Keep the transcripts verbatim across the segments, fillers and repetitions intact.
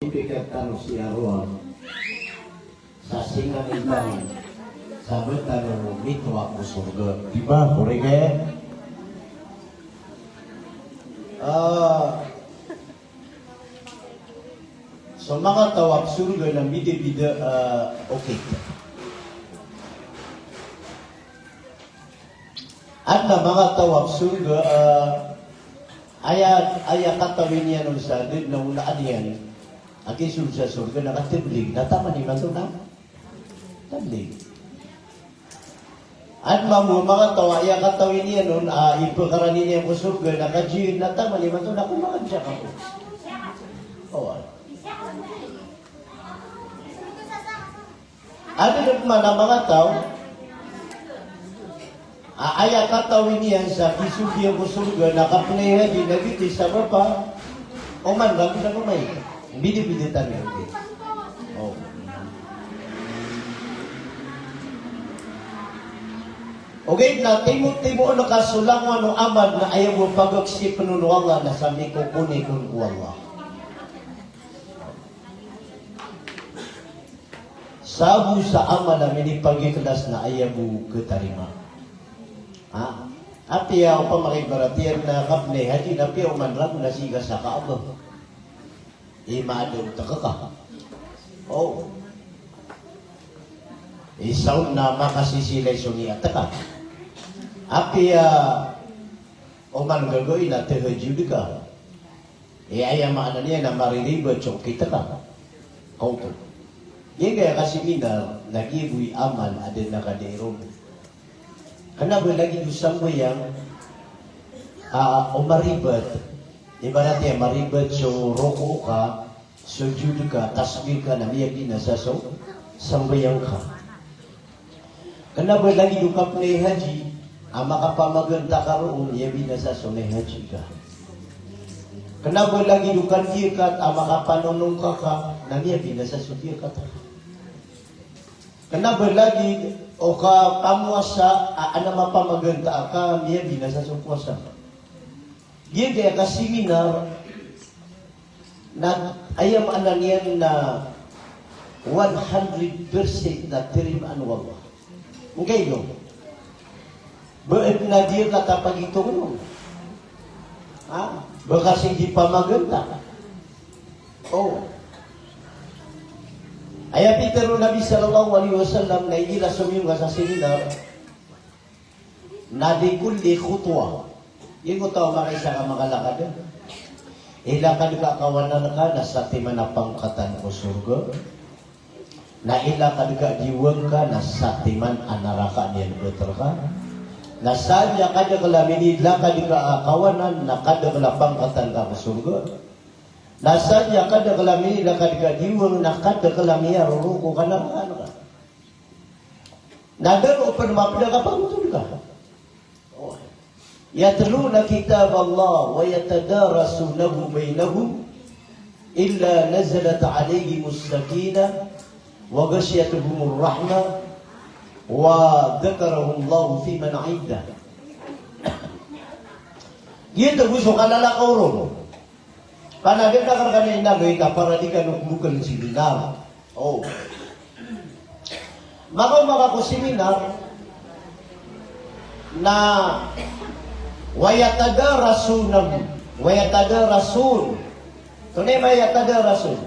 Pikatharo si Aron sa singa ni Aron sa btad o mitowa ko sorga. Di ba, korek? Ah, so manga taw a sorga na bida-bida, ah, okit. Adn a manga taw a sorga, ah, aya, aya katawi niyan on sa da dn a olaan iyan a kisold sa sorga na katablig, na taman imanto na tablig. Adn mambo a manga taw a aya katawi niyan on a ipakarani niyan ko sorga na kajihad, na taman imanto na komakan sa kapo. Oway. Adn pman a manga taw a aya katawi niyan sa kisold iyan ko sorga na kapnay haji na giyoto i sabap a oman ragon na oman. Bida-bida tano. O. Ogaid na timotimoon ka so langowan o amal na aya bo pagaksipn on o Allah na sa mikokonik on ko Allah. Sabo sa amal a minipagikhlas na aya bo khatarima. Ha? Apiya opama ka ibarat iyan na kapnay haji na apiya oman ragon na sii ka sa Kaaba. I maadn tk ka. O. Isa on na makasisilay so niyat ka. Apiya oman gagawii na tahajjud ka. Aya, aya maana niyan na mariribat so okit ka. Kaoto. Giyangkaya kasiminar na giya bo i amal a da dn a kadai ron. Kna ba lagid o sambayang a, o maribat. Ibarat iyan maribat so roko ka, sujud ka, tasbih ka, na miyabinasa so sambayang ka. Kna ba lagid o kapnay haji a makapamaganta ka roo, miyabinasa so nay haji ka. Kna ba lagid o kandiyakat a makapanonong ka ka, na miyabinasa so diyakat ka. Kna ba lagid o kapamowasa a, adn a mapamaganta ka, miyabinasa so powasa. Giyangkaya kasiminar na aya maana niyan na one hundred percent na tarimaan o Allah. Ngkaino? Ba adn a diyakat a pagitong on. Ha? Ba ka sii di pamaganta. O. Aya pitharo o Nabi sallallahu alaihi wasallam na igira somiyong ka sa seminar, na likulli khutwa. Giyangkoto a makaisa ka makalakad, ilakad ka a kawanan ka na satiman a pangkatan ko sorga. Na ilakad ka a diwang ka na satiman a naraka a miyalbt rka. Na sadn a kadakl a minilakad ka a kawanan na kadakl a pangkatan ka ko sorga. Na sadn a kadakl a minilakad ka a diwang na kadakl a miyaroroko ka a naraka. Na da ron pn mapd a kapagotod ka. Yatluna kitaballah wa yatadarasunahu bainahum illa nazalat alaihimus sakinah wa ghashiyatuhumur rahmah wa dhakarahumullahu fiman indah. Giyoto bo so kalalakaw ron. Panagan ka rkaniyan na gay ka para di ka nokbokl seminar. O. Makaoma ka ko seminar na wa yatadarasunahu, wa yatadarasun. Antonaa i yatadarasun?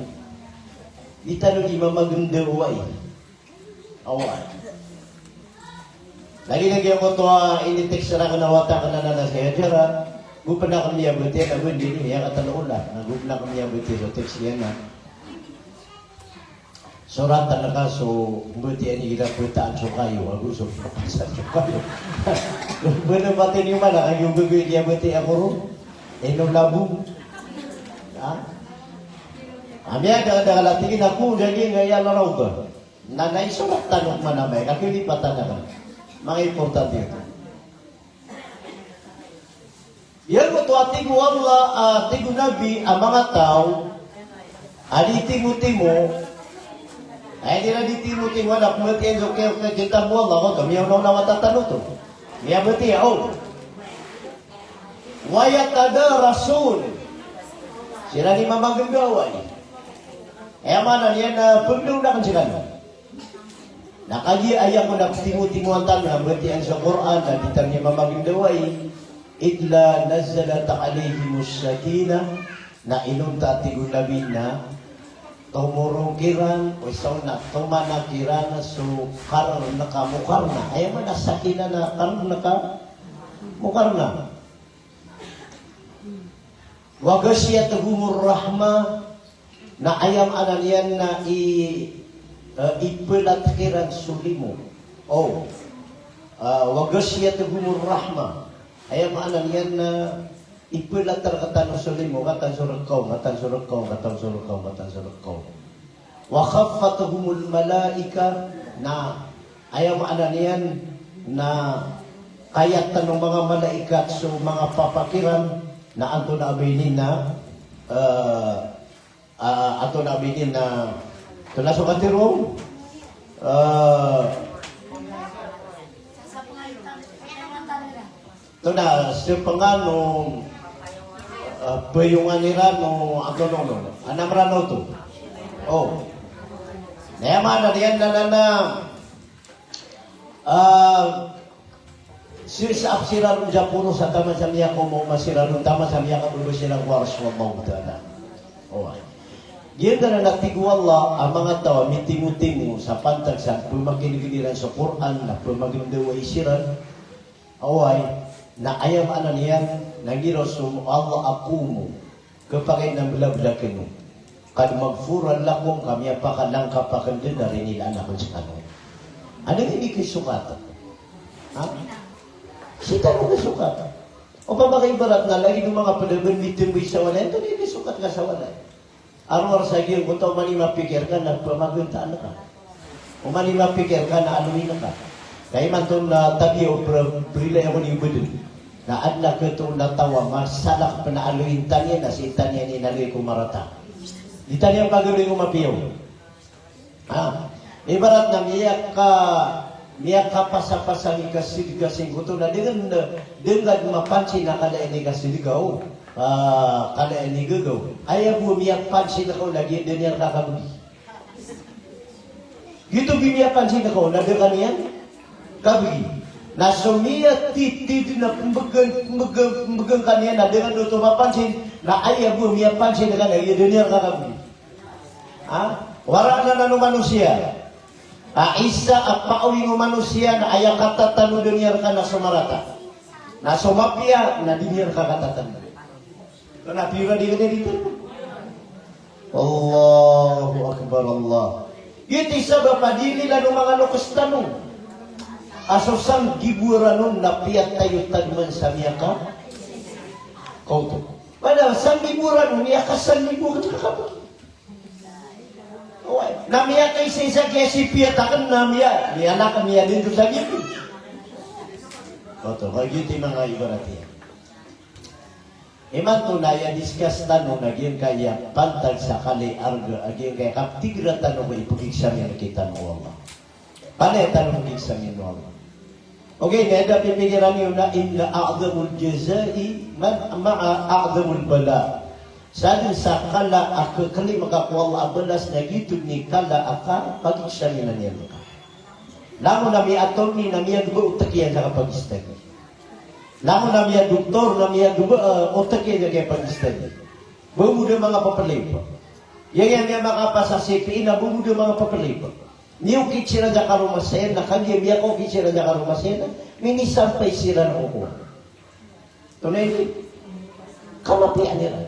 Di tano di mamaganda oway. Oway. Lagid-lagid angkoto a ini-text rakn a wata akn anan a si Hajar a, go pn akn miyabatiya, na go andi niyan katlo ola, na go pn akn miyabatiya so text iyan na. Soratan ka so mbatiya igira ptaan so kayo, ago so papasan so kayo. Bnar pati niyo man a kagiya gagawii niyan batiya ko ron. Ino labo. Ha? Ami a da, da, da, tig iyan a ko, da, di, nga, iya, la, rawda. Na, na isorat tano man amay, na kalipatan akn. Manga importante oto. Giyangkoto a tig o Allah, a tig o Nabi, a manga taw a di timotimo, a di ra di timotimo, na pmbatiya so ki-, ki-, kitab o Allah, oto, miyaona-ona a wata tano oto. Miyabatiya, o. Wa yatadarasun. Siran i mamaganda oway. Aya maana niyan na pagdawdakan siran. Na kagiya aya ko na ptimotimoan tano na batian sa Qur'an na di tano niyan mamagndawai. Illa nazzalat alayhimus sakinah. Na inonta, tig o Nabi, na tomorong kiran, o isa on na tomana kiran so Qarn ka Muqarnah. Aya maana sakinah na Qarn ka Muqarnah. Wa ghashiyatuhumur rahmah, na aya maana niyan na i, eh, ipelat kiran so limo. O, eh, wa ghashiyatuhumur rahmah. Aya maana niyan na ipelat rektano so limo, katan so rekaw, katan so rekaw, katan so rekaw, katan so rekaw. Wa khaffathumul malaikah, na aya maana niyan na kayatan o manga malaikat so manga papa kiran, na antonaa ba ini na, eh, ah, antonaa ba ini na, antonaa so katharo, eh, Tonaa, sepengan o, ah, bayongan iran o, antonaa, antonaa, antonaa, antonaa, antonaa. O. Na aya maana niyan na, na, na, ah, si, sa, siran on japoro sa taman sa miyakaoma siran on, taman sa miyakababa siran ko Arsh o Allahu Ta'ala. O. Giyangkanan na tig o Allah a manga taw a mitimotimo sa pantag sa pemakinegen iran sa Qur'an, na pemagndawai siran. Oway, na aya maana niyan, na giraw so Allah a komo, kapakay na mbelablakeno. Qad maghfuran lakum, ka miyapakalangkap aken den a rinilaan aken sekano. Anda ini kisokat? Ha? Sii tano kisokat. Opama ka ibarat na lagid o manga ped a ba mitembay sa walay, antonaa i kisokat ka sa walay? Aro ar sa giyangkoto, oman i mapikir ka na pamagentaan ka. Oman i mapikir ka na aloyin ka. Ka imanto na tabiya o pre-, prilay ako ni bedel. Na aden a ketoon a taw a masalak pen a aloyin tano iyan na sii tano iyan inaloy ko marata. Di tano iyan pagaloyin ko mapiya. Ha? Ibarat na miyaka-, miyakapasapasang i kasidka singkoto na dengan, dengan mapansin a kala ini kasidka o. Ah, kala ini gagaw. Aya bo miyapansin ka o lagid a da niyan kakabegi. Giyoto bo miyapansin ka o na da ka niyan kabegi. Na so miyatitid na pembegan, pembegan, pembegan ka niyan na dengan oto mapansin, na aya bo miyapansin ka na lagid a da niyan kakabegi. Ha? Waraan anan o manosiya. A isa a paawing o manosiya na aya katatanodan iyan rka na so marata. Na so mapiya na di niyan rka katatanodan. Kena piyo na di kena dito. Allahu Akbar, Allah. Giyoto i sabap a di niyan o manga loks tano a so sanggibo ranon na piyatayo tano man sa miyaka-, kaoto. Padahal sanggibo ranon, miyakasanggibo ka. Oway. Na miyakaisaisa ki S P at aken na miya, miyanak, miyadin to sa giyoto. Oto, ka giyoto i manga ibarat iyan. Imanto na aya discuss tano na giyangkaya pantag sa kala i arga, a giyangkaya kaptigra tano ko ipag-examine kitano o Allah. Palaya tano pag-examine o Allah. Okay, na aya da pipikiran iyo na inna a'zamul jazai man, ma'a a'zamul bala. Sadn sa kala a khaklima ka ko Allah a balas na giyoto dn i kala a kapag-examine iyan rka. Langon a miya-attorney na miyagba o otek iyan sa kapag-study. Langon a miya-doktor na miyagba, eh, otek iyan sa kapag-study. Ba bo da manga peplay ba. Aya, aya miyakapasa C P E na ba bo da manga peplay ba. Miyokit siran sa karoma saya, na kagiya miyakaokit siran sa karoma saya na minisampay siran ko kowan. Tonaa ini? Kamapiyaan iran.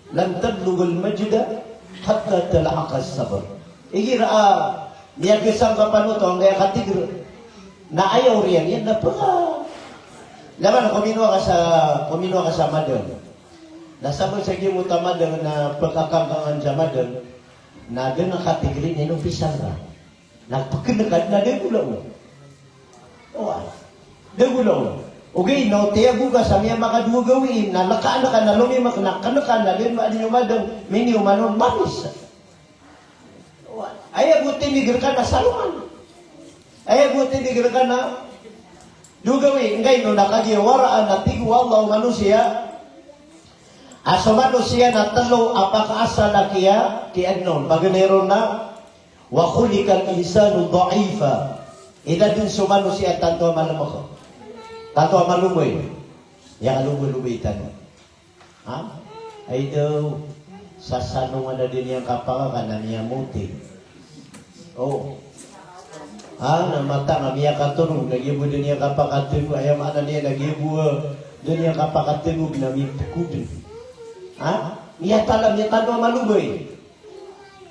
Lan tablughal majda hatta talhaqas sabr. Igira a miyagesang ka panoto angkaya katigr. Na aya oriyan iyan na peka. Laman kominowa ka sa, kominowa ka sa madang. Na sabap sa giyoto a madang na pekakangkangan sa madang. Na da nga katigr iyan, ino pisan ka. Na pekn ka na da golaola. Oway. Da golaola. Ogaid na o tiyago ka sa miyamakadowa gawii, na lekaan ka na lomimek na kn ka na da nga adn o madang, miniyoman on mamis. Oway. Aya bo tinigr ka na saloman. Aya bo tinigr ka na dowa gawii, nggaino na kagiya waraan a tig o Allah o manosiya, A so manosiya na tlo a pakaasal a kiya, kiyaadn on. Paganay ron na, wa khuliqal insanu da'ifa. Inadn so manosiya tanto a malemek. Tanto a malomay. Aya kalomalomayan tano. Ha? Ay daw, sasanongan a di niyan kapakakan a miyamoti. O. Ha, na mata nga miyakatorog, na giya bo di niyan kapakatorog, aya maana niyan na giya bo, di niyan kapakatorog na mipkodn. Ha? Miyatala, miyatala a malomay.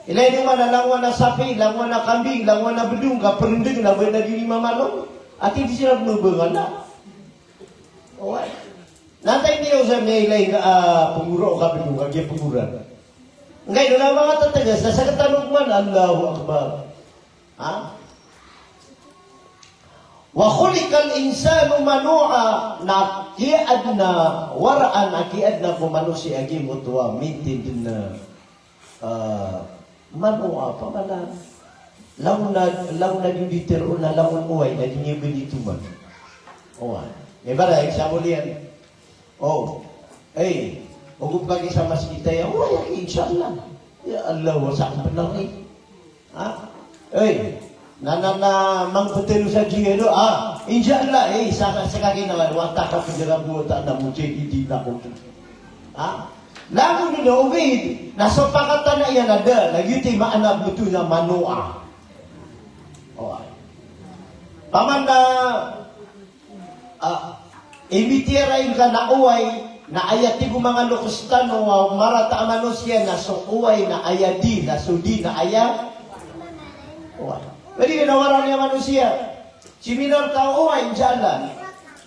Ilay niyo man a langowan a sapi, langowan a kambing, langowan a bedong, ka perendeg na ba na di niyan mamalom. Ati di sila benobangan na. Oway. Na antai niyo sa miyailay nga, ah, pengora o kabedong, ka giya pengora. Ngkai do na manga tetegas, na sakatanog man, Allahu Akbar. Ha? Wa khuliqal insanu manu'a, na kiyaadn a waraan a kiyaadn a ko manosiya a giyoto a mintindn a Ah, manu'a, pamana. Langon a, langon a di di teroon a langon oway, na di niyan ba di toman. Oway. Ibarat, example iyan. O. Ey, ogo pagi sa maskit aya, oway, insha Allah. Ya Allah, wasa ko benar, ey. Ha? Ey, na, na, na, mangpetelo sa jihad, o, ah, insha Allah, ey, sa, sa kaki na, wata ka pejara buwata na mujahidin ako. Ha? Langon o da oway, na so pakatana iyan a da, na giyoto i maana betowan a manu'a. Oway. Pamana, ah, imbitiyarai ngka na oway, na aya tig o manga loks tano a marata a manosiya na so oway na aya di, na so di na aya oway. Pwede na waraan iyan a manosiya. Seminar ta, oway, insha Allah.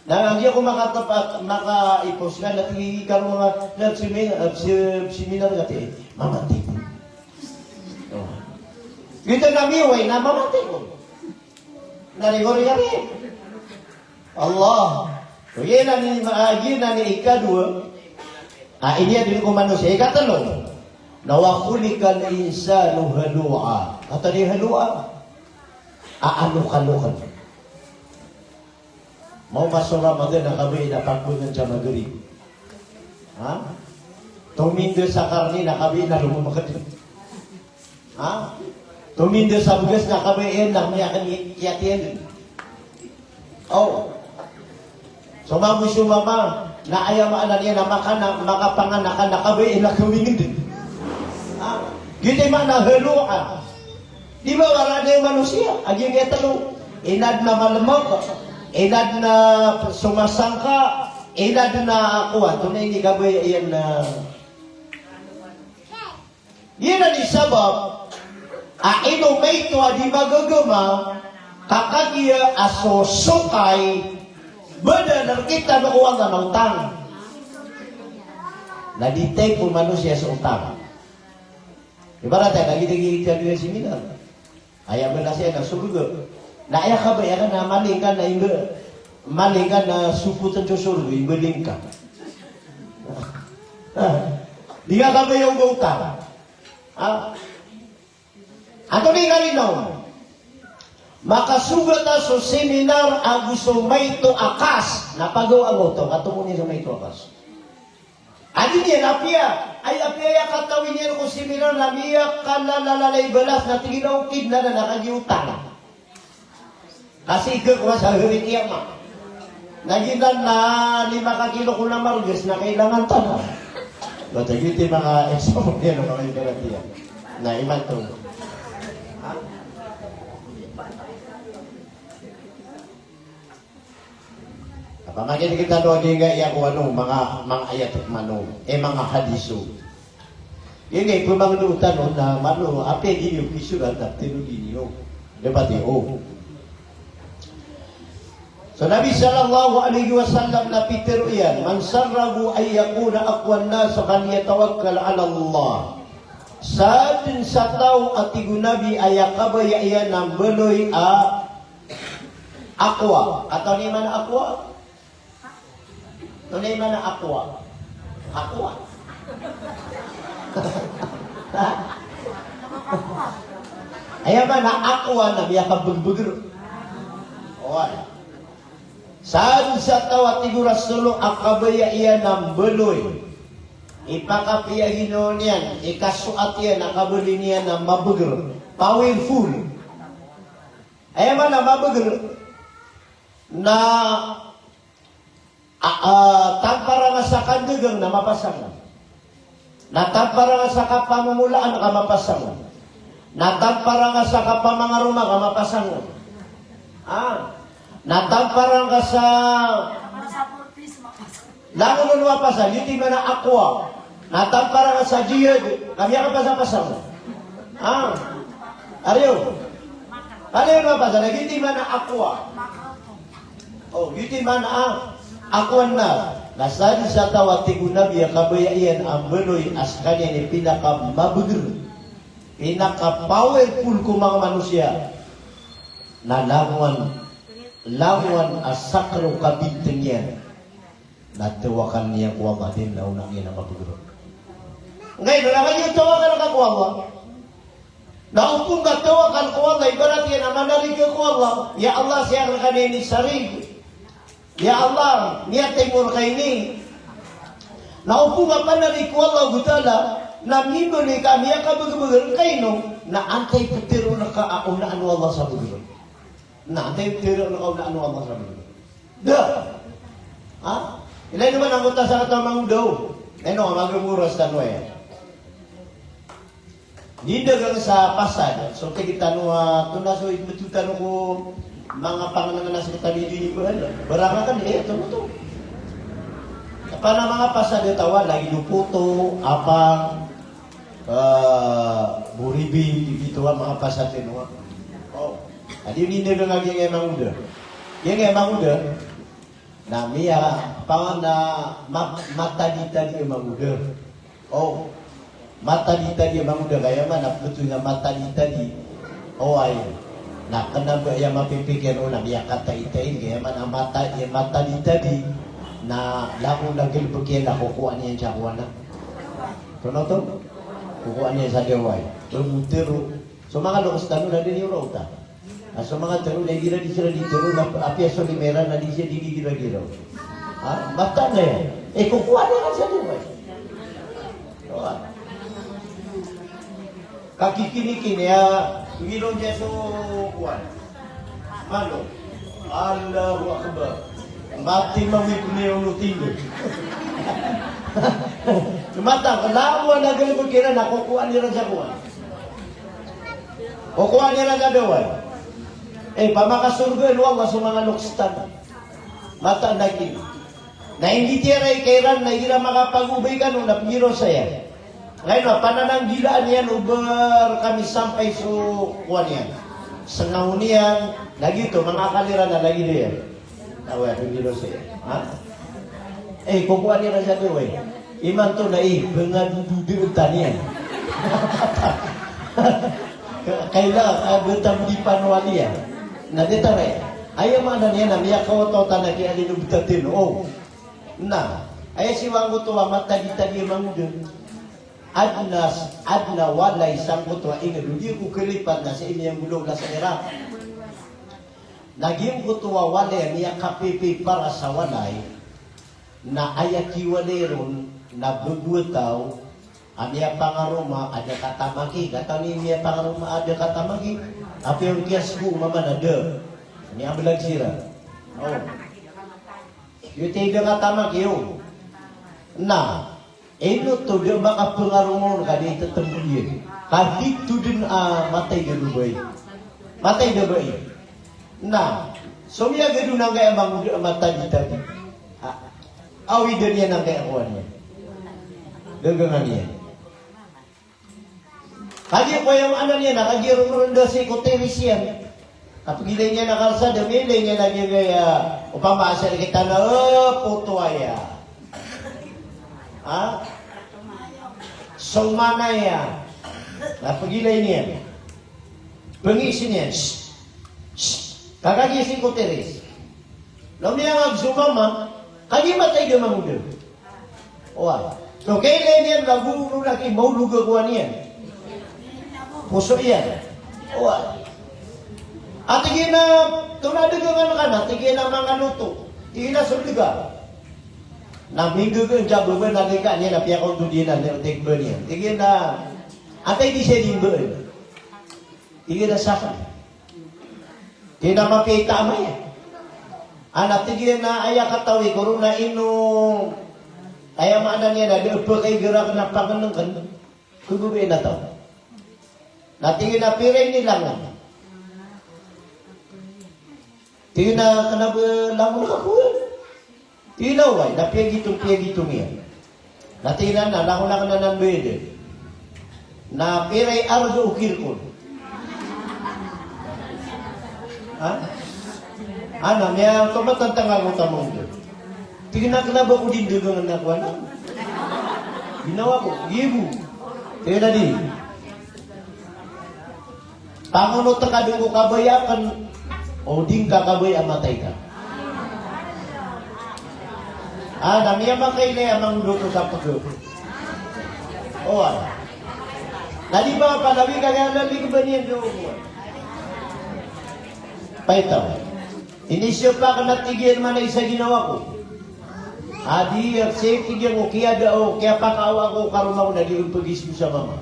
Na giya ko makatepat, makaipos ka, na tig iyan karo manga, na semi-, ah, se-, seminar ka ti, mamanti ko. O. Giyoto na miyaoway na mamanti ko. Na rigor iyan. Allah. So, giyanan i, ah, giyanan i ikadowa. Ah, iniadn ko manosiya. Ikatlo. Na wa khuliqal insanu halu'a. Katharo i halu'a. A, alokalokan. Maoma so Ramadan na kabaya na pagbangan sa Maghrib. Ha? Tominda sa karni na kabaya na lomamagad. Ha? Tominda sa bgas na kabaya na miyakan i-, kiyatiyan. O. So mambo so mama, na aya maana niyan na makana, makapangan na ka na kabaya na kawingd. Ha? Giyoto i maana halu'a. Di ba waraan iyan a manosiya, a giya tlo. Inadn a malemek, inadn a somasangka, inadn a kowan. Tonaa i di kabaya iyan na. Giyanan i sabap a ino maito a di magagama, ka kagiya a so sokay, bada na rkitano o Allah na otang. Na di tayto manosiya so otang. Ibarat iyan, lagid a giya seminar. Aya balas iyan na sorga. Na aya kabaya ka na maling ka na imba, maling ka na sopotn so sorga, imbaling ka. Di ka kabaya o ba otang. Ha? Antonaa i kalinaw? Makasogat a so seminar ago so maito a kas. Na pagaw a ngoto, katomo niyan so maito a kas. Adi niyan apiya, ay apiya aya katawi niyan ko seminar na miyakalalalala i balas na tig iyan a okit na na kagiya otang. Kasi ig ko sa hari kiyama. Na giyanan na lima ka kilo ko na margas na kailangan tano. Bata giyoto i manga example iyan, manga ibarat iyan. Na imanto. Pamakineg tano a giyangkaya ko ano, manga, manga ayat o mano, eh, manga hadis o. Giyangkai pemangndao tano na mano, apiya di niyo pisorat na pitharo di niyo. Dapat iyo. So Nabi sallallahu alaihi wasallam na pitharo iyan, "Man sarrahu an yakuna aqwan nas falyatawakkal ala Allah." Sadn sa taw a tig o Nabi a aya kabaya iyan na mbaloy a aqwa. Katawan iyo man a aqwa? Antonaa i maana a aqwa? Aqwa. Aya maana a aqwa na miyakabegbegr. Oway. Sadn sa taw a tig o Rasul a kabaya iyan na mbaloy. Ipakapiya ginawa niyan, ikasoat iyan a kabaloy niyan a mabagr, powerful. Aya maana a mabagr na, a, a, tampar angka sa kandagang na mapasang on. Na tampar angka sa kapamomolaan ka mapasang on. Na tampar angka sa kapamangaroma ka mapasang on. Ah. Na tampar angka sa langon on mapasang, giyoto i maana a aqwa. Na tampar angka sa jihad, ka miyakapasapasang on. Ah. Ariyo. Kaliyo mapasang, na giyoto i maana a aqwa. O, giyoto i maana a aqwan nas. Na sadn sa taw a tig o Nabi a kabaya iyan a mbaloy a skaniyan i pinakamabagr, pinaka-powerful ko manga manosiya, na langowan, langowan a sakn o kabintng iyan na tawakaln iyan ko Allah dn na onaan iyan a mabagr on. Ngkaino, na kagiya tawakal ka ko Allah. Na opama ka tawakal ko Allah, ibarat iyan a manarig ka ko Allah. Ya Allah, sii akn rkaniyan i sarig. Ya Allah, miyatay mo rka ini. Na opama ka panarig ko Allah Ta'ala, na mimbaloy ka a miyakabagbag rka ino, na antaa i ptharoon ka a onaan o Allah sa bagr on. Na antaa i ptharoon ka a onaan o Allah sa bagr on. Da. Ha? Ilay niyo man angkoto a sakataw a mangoda o. Ino, maga oras tano aya. Di dagang sa pasad, so tig tano a, tonaa so ibto tano ko manga pangnngkn a sktano i di ba, barang akn, eh, tonaa oto. Opama manga pasad a taw a lagid o poto, apang, eh, boribi, di ba oto a manga pasad tano a. O. Adi di dagang a giyangkai a mangoda. Giyangkai a mangoda. Na miya, opama na ma-, mataditadi a mangoda. O, mataditadi a mangoda, ka aya maana a pmbtowi a mataditadi. O, aya. Na kna ba aya mapipikir o na miyakataitai, ka aya maana a mata-, aya mataditadi. Na langon a galbk iyan na kokowaan iyan sa kowan a. Tonaa oto? Kokowaan iyan sa dawai. Pmbtero. So manga loks tano na di niyo raota. A so manga tero na igira di siran di tero na apiya so lima iran na di siran di gira-gira. Ha? Mataan aya. Eh, kokowaan iran sa dawai. Kowan. Kakikinikini a, ngilon iyan so kowan. Malo. Allahu Akbar. Mati mawit niyo no tindo. Mataan, langon a galbk iran na kokowaan iran sa kowan. Kokowaan iran sa dawai. Eh, pamakasorgaan o Allah so manga loks tano. Mataan a gina. Na inggitii aya i kairan na igira makapagobay kano na pngirosa iyan. Ngkaino, panananggilaan iyan o ba rkami sampay so kowan iyan. Sngaw niyan, lagid oto, manga akal iran na lagid iyan. Awa, pngirosa iyan. Ha? Eh, kokowaan iran sa dawai. Imanto na i, pngadododaan iyan. Kaila, a, btad di panwali iyan. Na di tara iyan. Aya maana niyan na miyakaotaot a na kiyalinobtad tano. O. Na, aya siyowa angkoto a mataditadi a mangoda. Adn a, adn a walay sangkoto a ingd o di ko kalipat na sii miyanggolawla sa Iraq. Na giyangkoto a walay a miyakapipiparas a walay. Na aya kiwalay ron na bgo a taw a miyapangaroma a da katamaki. Katawan iyo miyapangaroma a da katamaki? Apiya on kiyasgo mambo na da. Miyablag siran. O. Iyo, tida katamaki iyo. Na, ino oto da makapangaroma on ka di titmbo iyan. Ka di oto dn a matay da babay. Matay da babay. Na, so miyagad on angkai a mangoda a mataditadi. A, awidan iyan angkai a kowan iyan. Dagangan iyan. Kagiya ko aya maana niyan na kagiya roo ron da sii ko tiris iyan. Na pagilay niyan a kalsada, miilay niyan a giyangkaya, opama a sii rktano a, eh, poto aya. Ha? Soman aya. Na pagilay niyan. Pangis niyan. Shh. Shh. Ka kagiya sii ko tiris. Na miyangag so mama, kagiya matay da mangoda. Oway. So kailay niyan na gowani na ki maolog a kowan iyan. Poso iyan. Oway. A tig iyan a, tonaa dagangan ka na, tig iyan a manga loto. Tig iyan a so dga. Na minggaga a jababa na di ka niyan na piyakaontod iyan a tig ba niyan. Tig iyan a, "Atay di siya di mbaan." Tig iyan a, "Sakn." Tig iyan a, "Mapiya i taam aya." Ana tig iyan a, "Aya katawi ko ron na ino, aya maana niyan na da a pakaigara kn a pangnngkn ko babay na taw." Na tig iyan a, "Pira ini langon?" Tig iyan a, "Kna ba langon ka ko." Tig iyan a, "Oway, na piyagitom, piyagitom iyan." Na tig iyan a, "Na langon akn anan ba iyan." Na pira i arga o kirkon? Ha? Ana, miyaoto matantang ako tamong do. Tig iyan a, "Kna ba ko di ndagangan ako anan. Ginawa ko, gibo." Tig iyan a, "Di. Pangonot ka dn ko kabaya akn, o di ngka kabaya a matay ka." Ana miyamakailay a mangodoto sa pgo. Oway. Na di ba palawi ka kaya na di ko ba niyan do. Paitaw. Inisyo pa kna tig iyan man a isa ginawa ko. A di, sii tig iyan ko kiyada o kiyapakaawa ko karoma ko na di ko pagis ko sa mama.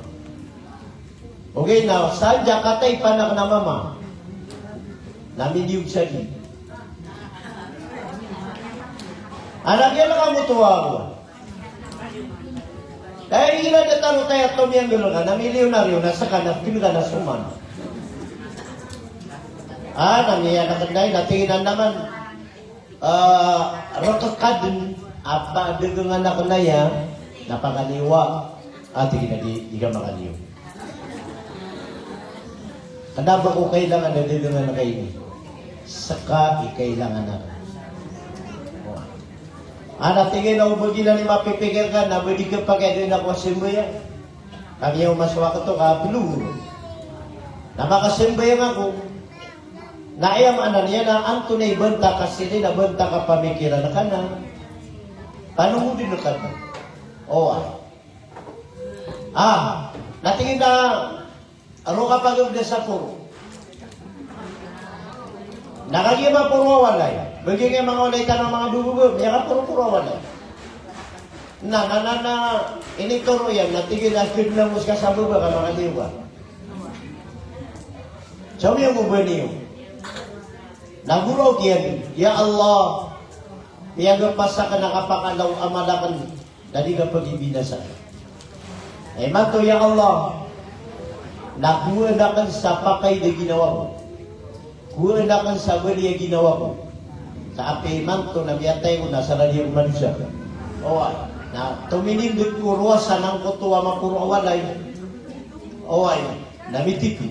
Ogaid na sadn a katay panak na mama na mindiyo sa di. Anak iyan a kamotowa ako. Kaya igira da tano taya tomiyanggal ka na milyonaryo na ska na pil ka na soman. A, na miyanak na ina tig iyan a naman. Ah, rk ka dn a padagangan akn aya na pakaliyowa. Ah, tig iyan a di, di ka makaliyo. Kna ba ko kailangan a dagangan ka ini? Ska i kailangan akn. Ana tig iyan a o ba giyanan i mapipikir ka na ba di ka pakay dn ako a sambayang. Ka miyaoma so wakto ka plo. Na makasambayang ako. Na aya maana niyan na antonaa i banta ka sii na banta ka pamikiran ka na panongodn ka na. Oway. Ah, na tig iyan a roo ka pagabda sa poro. Na kagiya maporo a walay. Ba giya manga walay tano a manga baba, miyakaporo-poro a walay. Na, na, na, na, initoro iyan, na tig iyan a kdn a mo ska sa baba ka makaliyo ka. Sa miyaoma ba niyo. Na goraok iyan, ya Allah, miyagapasa ka na kapakalaw a amal akn, na di ka pagibinasa. Imanto, ya Allah, na kowaan akn sa pakaid a ginawa ko. Kowaan akn sa bali a ginawa ko. Sa apiya imanto na miyatay ako na sa lagi ako manusa. Oway. Na tominindg ko rowasa nangkoto a maporo a walay. Oway. Na mitipo.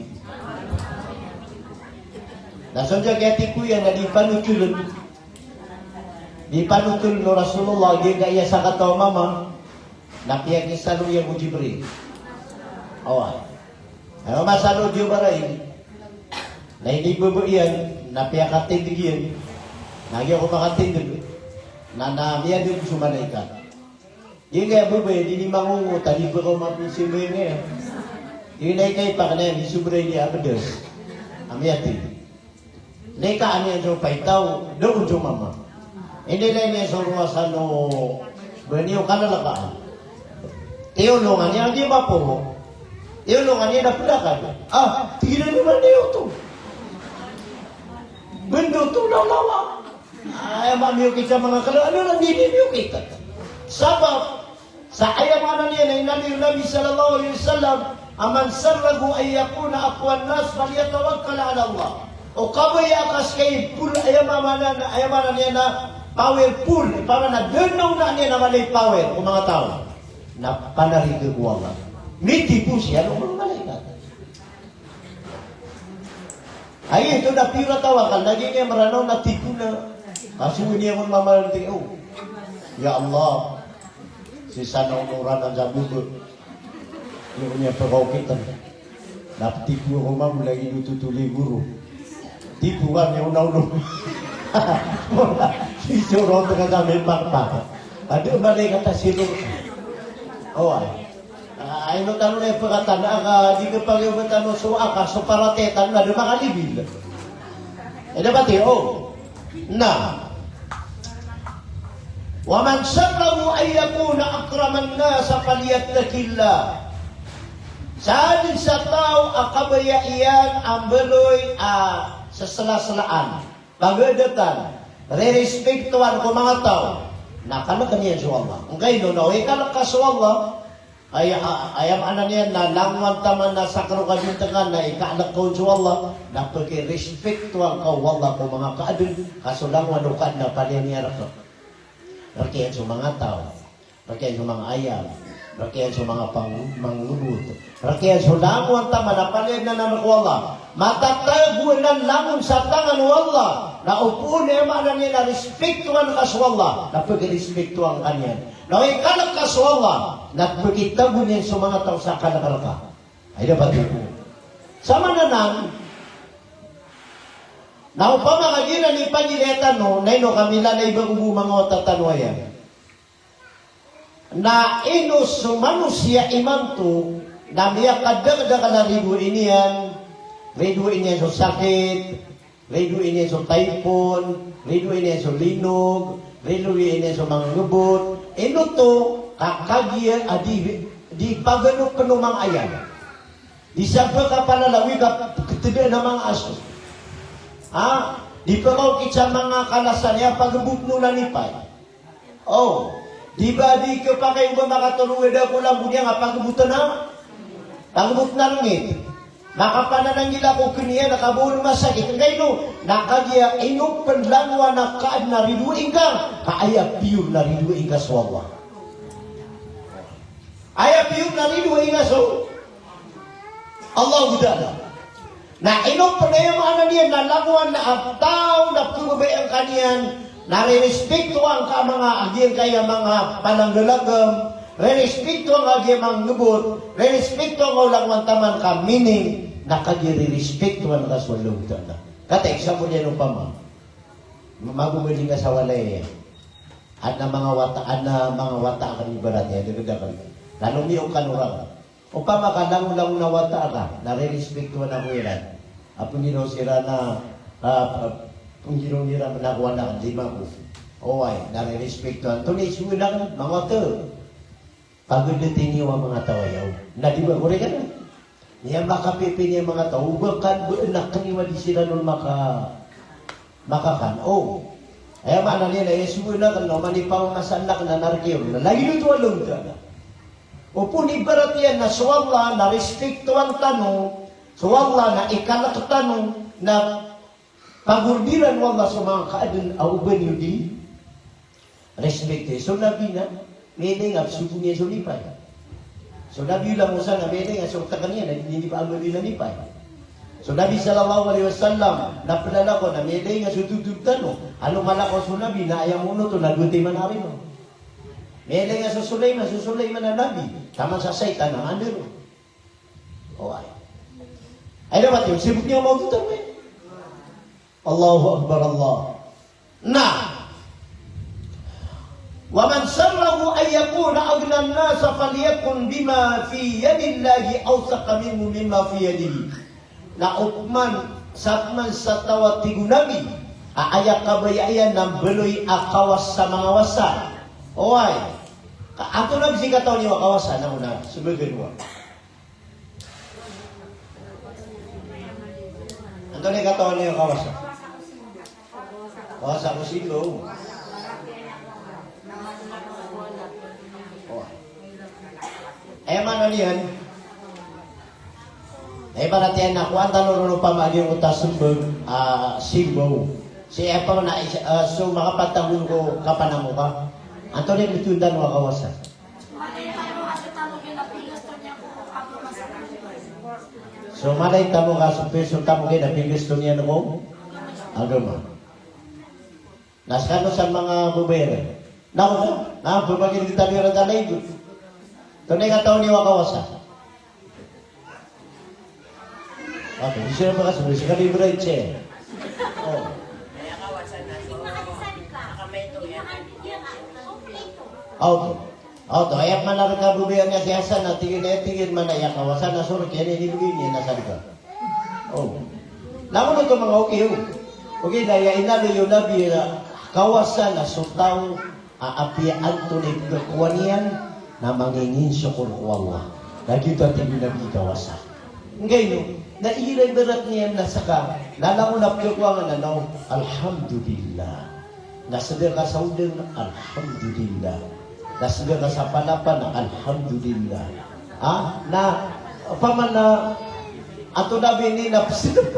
Na so dn a kiyatipo iyan na di panotoln. Di panotoln o Rasulullah, giyangkaya sakataw a mama, na piyakisalo iyan ko Jibril. Oway. Na masalo o Jibril, na inibaba iyan, na piyakatindg iyan. Na giya ko makatindg, na, na miyadn so malaikat. Giyangkaya baba, di niyan mangongot a di ba ka mapisambayang iyan. Di na ikay pakn iyan, di sobra iyan a bdas a miyatindg. Nikaan iyan so paitaw, doon so mama. Inilay niyan so rowasa o ba niyo kalalakaan. Tiyolongan iyan, di maporo. Tiyolongan iyan a plakad. Ah, tig iyan a niyo to. Bndo to, lawlawa. Aya mamiyokit sa manga kala, ano na di miyokit? Sabap sa aya maana niyan na inaloy o Nabi sallallahu alaihi wasallam a, "Man sarrahu an yakuna aqwan nas falyatawakkal ala Allah." O kabaya a ka ska i pool, aya maana, aya maana niyan na powerful, ipamana dn a ona niyan a mala i power ko manga taw, na panarigi ko Allah. Mitipo siya o manga malaikat. Ay, ito na pira tawakal, lagi niya Mranaw na tipo na. Kaso ini ako mamalantay, oh. Ya Allah. Si sana umuran ang gabuto. Yung niya pagkakitan. Na tipo ako, ma'am, lagi nyo tutuli guro. Tipo kami, una-una. Si Suro, taga kami, pakpak. Ado, malay ka ta, sino? Oh, ay. Ah, ino tano na ipakatanda ka, di ka pag-iwag tano so aka, so parate tano na, di makalibil. Eh, dapat eh, oh. Na. Wa man sarrahu an yakuna akraman nas falyattaqillah. Sadn sa taw a kabaya iyan a mbaloy a seslaslaan, pagadatan, ririspiktowan ko manga taw, na kalkn iyan so Allah. Angkaino na o ikalk ka so Allah, aya, a-, aya maana niyan na langowan taman a sakn o kabintangan na ikalk ka on so Allah, na pkirispiktowan ka o Allah ko manga kaadn, ka so langowan o kaadn na palaya niyan rk. Rk iyan so manga taw, rk iyan so manga ayam, rk iyan so manga pang-, manga ngbot, rk iyan so langowan taman a palaya niyan rk o Allah. Matatago anan langon sa tangan o Allah. Na o pn aya maana niyan na rispiktowan ka so Allah, na pkirispiktowan ka niyan. Na o ikalk ka so Allah, na pkitago niyan so manga taw sa kalk rka. Ay, dapat ito. Samanan anan, na opama ka giyanan i pagilaya tano, na ino ka milalay ba ko bo manga wata tano aya. Na ino so manosiya imanto na miyakadakdakl a ridoay niyan, ridoay niyan so sakit, ridoay niyan so typhoon, ridoay niyan so linog, ridoay niyan so manga ngbot. Ino oto, ka kagiya a di, di paganopn o manga ayam. Di sa pkapalalawi ka pktdaan a manga aso. Ha? Di pkaokit sa manga kalasan iyan a pagbot o lanipay. O, di ba di khapakay o ba makatolong a da ko lambo niyan a pagbot na, pagbot na rngit. Makapanananggila ko kn iyan a kabaw on masakit. Angkaino, na kagiya ino pn langowan a kaadn a ridoay ngka, ka aya piyor na ridoay ngka so Allah. Aya piyor na ridoay ngka so Allahu Ta'ala. Na ino pn aya maana niyan na langowan a taw na pkhababayaan ka niyan, na ririspiktowan ka a manga a giyangkaya manga pananggalanggam, ririspiktowan ka a giya manga ngbot, ririspiktowan ka o langowan taman ka, meaning na kagiya ririspiktowan ka so Allahu Ta'ala. Kata example iyan opama, magogoling ka sa walay, adn a manga wata, adn a manga wata akn ibarat iyan, dagdag akn. Lalo miyokan o rang. Opama ka langolangon a wata ka, na ririspiktowan ako iran. A pnggiraw siran a, a, a, pnggiraw iran na ako anak, di mako. Oway, na ririspiktowan. Antonaa i sogoan akn, manga wata. Pagadati niyo a manga taw aya. Na di ba, korek anan? Niyan makapipiya niyan manga taw, o ba kan ba anak niyo a di siran on maka, makakan. O. Aya maana niyan na aya sogoan akn na oman i pamamasan akn na narkiyo. Na lagid oto a lomda. Opama ibarat iyan na so Allah na rispiktowan tano, so Allah na ikalk tano, na pagordiran o Allah so manga kaadn a o ba niyo di rispikti. So Nabi na miyailay nga psogo niyan so lipay. So Nabi o Musa na miyailay nga so rktk iyan na di niyan di paamali na lipay. So Nabi sallallahu alaihi wasallam na plalakaw na miyailay nga so totod tano. Ano kalakaw so Nabi na aya mono oto na dowa timan a rino. Miyailay nga so Sulaiman, so Sulaiman a Nabi. Taman sa shaytan a mandaro. Oway. Ay, dapat iyan, sibok niyan mawdo tano, eh. Allahu Akbar, Allah. Na, wa man sarrahu an yakuna aghnan nas falyakun bima fi yadillahi awthaqa minhu mimma fi yadihi. Na opama, sa pman sa taw a tig o Nabi a aya kabaya iyan na mbaloy a kawasa sa manga wasa. Oway. Ka, antonaa bs i katawan iyo a kawasa, na ona, smbag iyan. Antonaa i katawan iyo a kawasa? Kawasa ko simbaw. O. Aya maana niyan, aya maana niyan na kowan tano ron opama a giyangkoto a smbag, a, simbaw. Sii, aya pman a, a, so makapatagol ko kapanamoka. Antonaa i btowan tano a kawasa? So malay tano ka so peso tano kay na pinggasto niyan ko agama. Na skano san manga babayar. Na ko na, na pabagir kita di rata na ito. Antonaa i katawan iyo a kawasa? Oto, di sila makasabay, sa kami bright siya. O. Oto. Oto, aya pman a rka bo ba iyan a si Hasan a tig iyan, aya tig iyan man a aya kawasa na so rk iyan a inibgay niyan a sadka. O. Langon oto manga oki, o. Oki na aya inaloy o Nabi a kawasa na so taw A, apiya antonaa i pkhakowa niyan na manginginsokor ko Allah. Na giyoto a tig o Nabi i kawasa. Nggaino, na igira ibarat niyan na ska, na langon a pkhakowa nga na, na, Alhamdulillah. Na sdka sa odn, Alhamdulillah. Na sdka sa panapan, Alhamdulillah. Ha? Na, opama na, antonaa bini na psdp.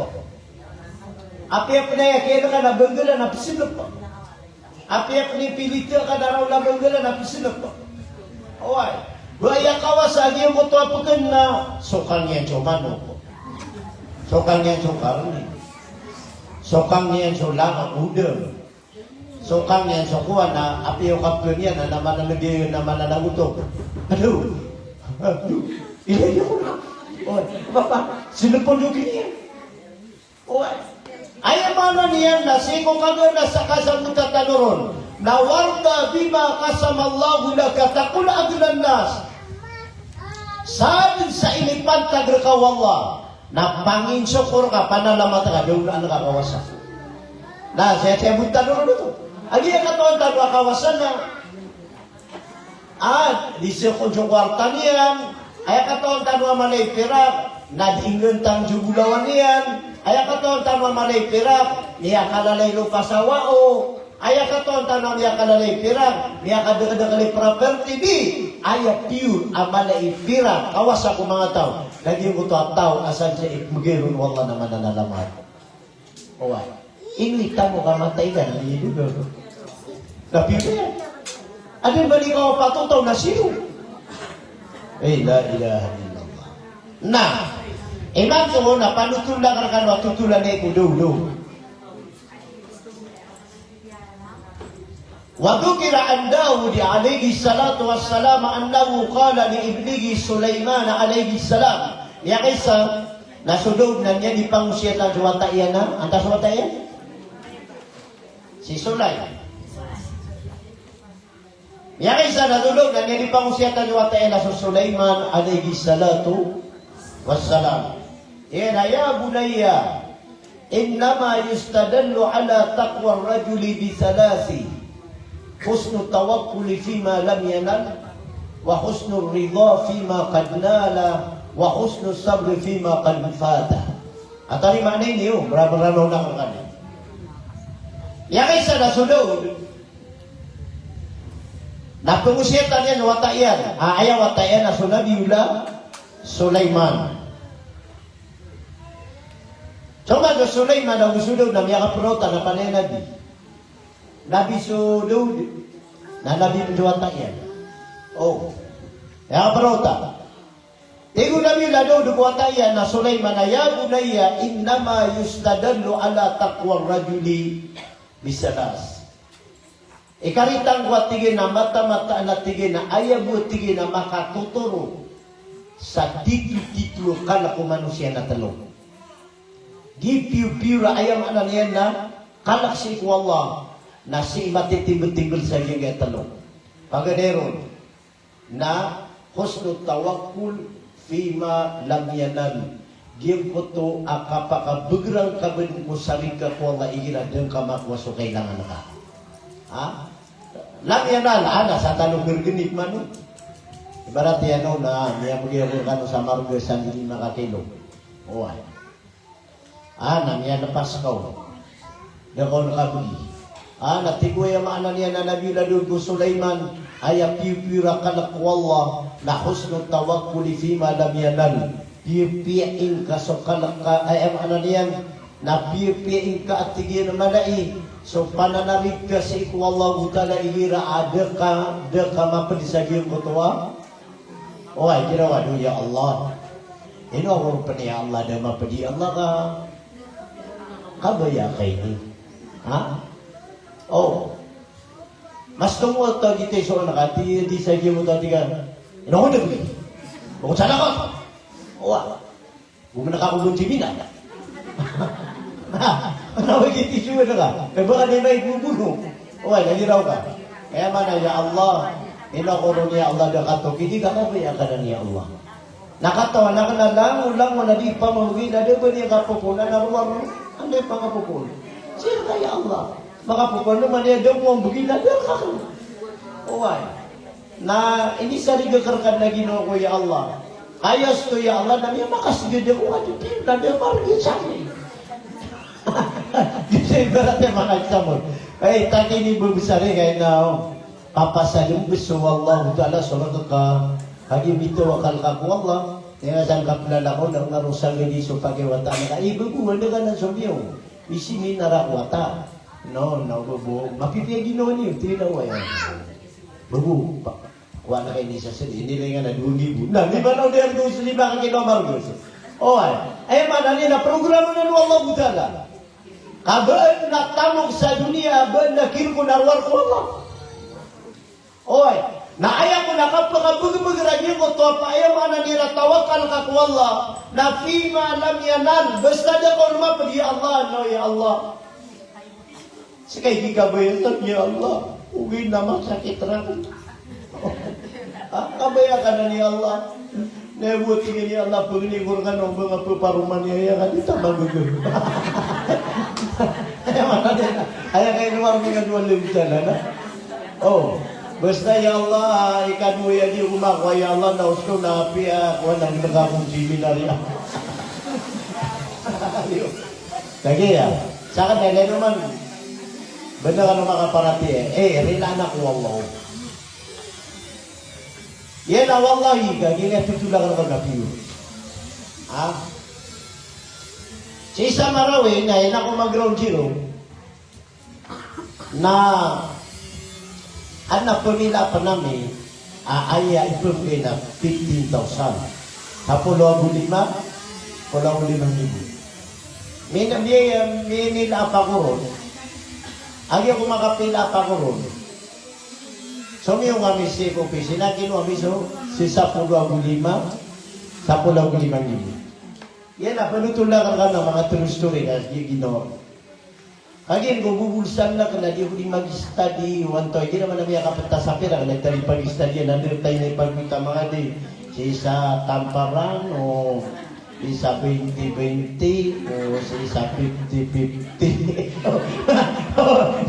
Apiya pn aya kiyaadn ka na bnggalan na psdp. Apiya pn ipilita ka na raw na bnggalan na psdp. Oway. Ba aya kawasa a giyangkoto a pkn na sokang iyan so manok. Sokang iyan so karni. Sokang iyan so langa, odn. Sokang iyan so kowan na apiya o kapkn iyan na mananag iyan na mananagoto. Ado. Ado. Ilay ako na. Oway. Papa, sinpon iyo kiniyan. Oway. Aya maana niyan na sii ko kagiya na sa kasabota tano ron na warda bima qasamallahu laka takun aghnan nas. Sadn sa inipantag rka o Allah na panginsokor ka, panalamat ka, da olaan ka kawasa. Na sii, sii bota tano ron oto. Aya katawan tano a kawasa na A, di sii kon so kowarta niyan, aya katawan tano a mala i pirak, na di ingantang so bolawan iyan, aya katawan tano a mala i pirak, miyakalalay lopa sa wao, aya katawan tano a miyakalalay i pirak, miyakadakdakl i property, di, aya pure a mala i pirak, kawasa ko manga taw, na giyangkoto a taw a sadn sa ipmbgay ron o Allah na mananalamat. Oway. Ino i tamok a matay ka na miyadodon. Tapi, adn ba di ka o patotaw na sino? Eh, la ilaha illallah. Na, imanto na panotolan ka rkano a totolan ko dowdow. Wa dhukira an Dawud alayhis salatu wassalam annahu qala li ibnihi Sulaiman alayhis salam. Miyakaisa na so Dawud na niyan di pangosiyatan so wata iyan a, antaa so wata iyan? Si Sulay. Miyakaisa na so Dawud na niyan di pangosiyatan so wata iyan a so Sulaiman alayhis salatu wassalam. Iyan a, ya bunayya, innama yustadallu ala taqwar rajuli bi thalathin, husnut tawakkuli fima lam yanal, wa husnur ridha fima qad nala, wa husnus sabri fima qad fata. Antaa i maana ini, o, bra-, bra-, na, na, na, na. Miyakaisa na so Dawud na pangosiyatan iyan so wata iyan. A, aya wata iyan a so Nabiyullah Sulaiman. Soma so Sulaiman ago so Dawud na miyakaprota na panay a nabi. Nabi so Dawud, na nabi pn so wata iyan. O. Miyakaprota. Tig o Nabi Dawud ko wata iyan a Sulaiman a, ya bunayya, innama yustadallu ala taqwar rajuli bi thalath. Ikaritang ko a tig iyan a mataan-mataan a tig iyan a aya bo a tig iyan a makatotoro sa tito-tito a kalk o manosiya na tlo. Gipiyo-piyo ra, aya maana niyan na kalk sii ko Allah na sii matitimbl-timbl sa giyangkaya tlo. Paganay ron na husnut tawakkul fima lam yanal. Giyangkoto a kapakabegrang ka bn ko sarika ko Allah igira da ngka makowa so kailangan ka. Ha? Lam yanal, a, na sa tano grgni pman. Ibarat iyan on na miyabgay ako rkano sa marga sa gini makakilo. Oway. A, na miyalpas ka on. Da ka on kabgi. A, na tig o aya maana niyan a Nabiyullah Dawud ko Sulaiman, aya piyopiyo ra kalk ko Allah, na husnut tawakkuli fima lam yanal. Piyapiya ingka so kalk ka, aya maana niyan, na piyapiya ingka a tig iyan a mala i so pananarig ka sii ko Allahu Ta'ala igira a da ka, da ka mapd sa giyangkoto a Oway, giraw a do, ya Allah. Ino ako ron pn, ya Allah, da mapd i Allah ka. Kabaya ka ini. Ha? O. Mas tomo ta giti so anak ati, di sa giyoto ati ka. Ino ako da pd i. O, sana ka. Oway. Gomana ka ko doon si Mina. Ano, igi tisyo na ka. Kaya baka di na ibubuno. Oway, lagi raw ka. Kaya mana, ya Allah, ino ako ron, ya Allah, da kato. Hindi ka kabaya ka nan, ya Allah. Na katawan akn a langon-langon a di pamamgi na da ba niyan kapopona na rowar. Anda i pangapopona? Sii ka, ya Allah. Makapopona man iya da ko mambgi na da ka. Oway. Na inisariga ka rka na ginawa ko, ya Allah. Kaya oto, ya Allah, na miyamakas gede ko adi pin na di margi sami. Gede ibarat iyan manga example. Ay, taki ini bebesar iyan kay na, oh. Papasalem beso Allahu Ta'ala so rek ka. Kagiya mitawakal ka ko Allah. Aya san ka pelalakaw na nga rosang gede so pakiwata na ka. Ibebuwan da ka na so miyaw. Isi minara ko wata. No, no, bebo. Mapipiya ginawa niyo, tinawa iyan. Bebo, pa-, kuwan ka ini sa sedi, ini lengan na dowa ribo. Na, di ba na di ang dowa ribo ka kino margos? Oway. Aya maana niyan na programa na o Allahu Ta'ala. Ka ba na tamok sa doniya, ba na kirko na rowar ko Allah. Oway. Na aya ko na kapakabegbeger a giyangkoto a pay, aya maana niyan na tawakal ka ko Allah. Na fima lam yanal, basta da ka on maped, ya Allah, no, ya Allah. Seka i di kabaya, ya Allah, ogaid na masakit raka. Ah, kabaya ka nan, ya Allah. Na bo, tig iyan, ya Allah, pegeni ko rkano ba nga peparoman iyan, aya ka di ta magege. Aya maana niyan, aya ka ino a mingad wali bitan na. Oh, basta, ya Allah, ikadowa iyan di ko makowa, ya Allah, na osto na apiya kowan a gineka ko seminar iyan. Kagiya, saka na ilay noman. Bnar kano makaparatiyaya, eh, rilaan ako o Allah. Iyan a wallahi, kagiya totol akn a kapiyo. Ha? Sii sa Marawi, na iyan ako mag-ground zero. Na, adn a pamilaa pn ami, a, aya ipmbgay na fifteen thousand. Sapolo ago lima, sapolo ago lima nggibo. Min-, mi-, minilaa pako ron. Agi ako makapilaa pako ron. Somiyong ami sii ko opisina, kinowa ami so, sii sapolo ago lima, sapolo ago lima nggibo. Iyan a panotolan akn a manga true story na, gi-, ginawa ko. Kagiya ko bobulsan akn na di ako di mag-study, o antonaa, di naman ami a kapeta sa pira, na di pag-study, na di tayo na ipagkita manga di. Sii sa Tamparan, o sii sa twenty twenty, o sii sa fifty fifty.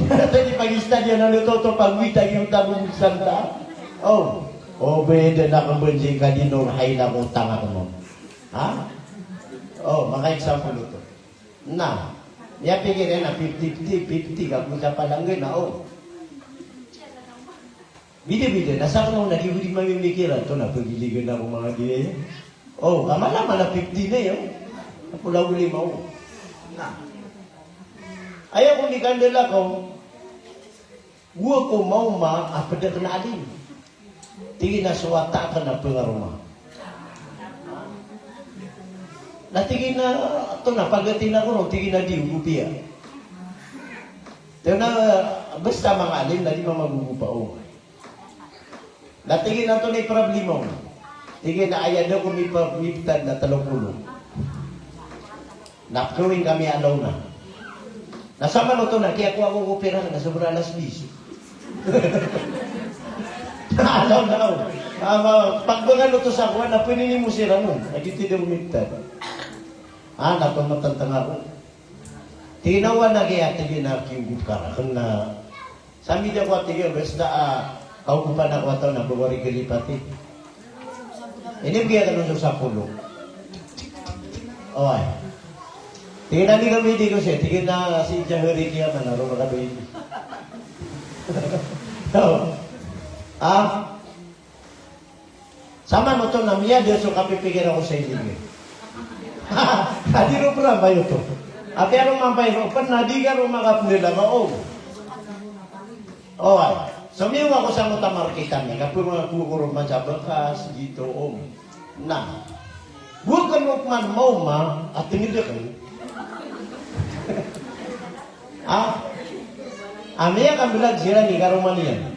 Tayo di pag-study, na di toto pagwita, di ako bobulsan ta. Oh, o beda na kambal di ka di no, hay na ko tanga ko no. Ha? Oh, maka-example oto. Na, miyapikir iyan a fifty fifty, fifty ka ko sa palanggan na, o. Bida-bida, na sakn on na di ko di mamimikiran, oto na pagiligan ako manga di. O, kamalaman na fifty na iyan. Ako law lima, o. Na. Aya ko di kandala ko. Go ako maoma a pd akn a alim. Tig iyan a so wata akn a pngaroma. Na tig iyan a, oto na pagati na ko ron, tig iyan a di, o go piya. Tig iyan a, basta manga alim na di mamagogopa, o. Na tig iyan a, oto na i problema on. Tig iyan a aya da ko mipa-, miptad na tlo polo. Na pkawing kami a laona. Na saman oto na kiyakowa ko ko pira na sobra alas diyes. Na laona, o. Ama, pagbangan oto sa kowan na pninimo siran on. Na giyoto i da ko miptad. Ah, na pamatantang ako. Tig iyan a, oway, na kiya, tig iyan a, kiyogot ka rakn na Sa midi ako a tig iyan, bes da a, kaogopan ako a taw na ba ko ari kalipati. Inibgay akn on so sapolo. Oway. Tig iyan a di kami di ko siya, tig iyan a si Jahari kiyaman a roo na ka doy. Ah? Saman oto na miyada so kapipikira ko sa inibgay. Adi ro prambayoto. Apiya ro mambayoto, pn na di ka ro makapndala ka, o. Oway. Somiyong ako sangkoto a market ami, kapoon ako ron man sa bakas, giyoto, o. Na. Go akn oto man maoma, a tngd akn. Ah? Amiya kamblag siran i karoma niyan.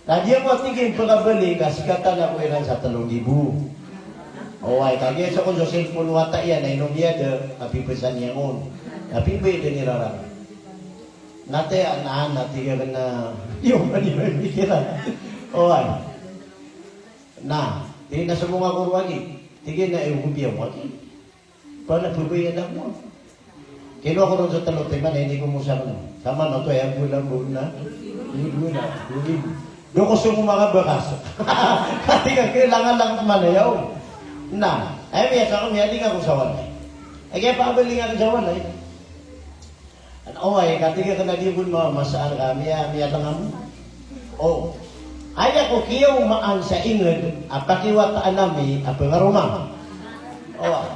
Na di ako a tig iyan pkabali ka sikatan ako iran sa tlo nggibo. Oway, kagiya so kon so cellphone wata iyan na ino miyada, kapipisan iyan on. Kapipiya dn iran. Na tig iyan a, na tig iyan a, iyo, di ba, pikiran. Oway. Na, tig iyan a, somong ako rowani. Tig iyan a, iyo, go piya wani. Panapabayaan ako. Kinowa ko ron so tlo timan, ini ko mosang. Saman oto, aya ko lambon na. Dowa na, dowa ribo. Dowa ko so manga bakas. Katii ka kailangan lang man aya. Na, ay, miyasa ko, miyalinga ko sa walay. Ay, kaya pa ba linga ko sa walay? Oway, katii ka kna di kon ma-, masaar ka, miya-, miyatanga mo. O. Aya ko kiyaomaan sa ingd a pakiwataan ami a pngaroma. Oway.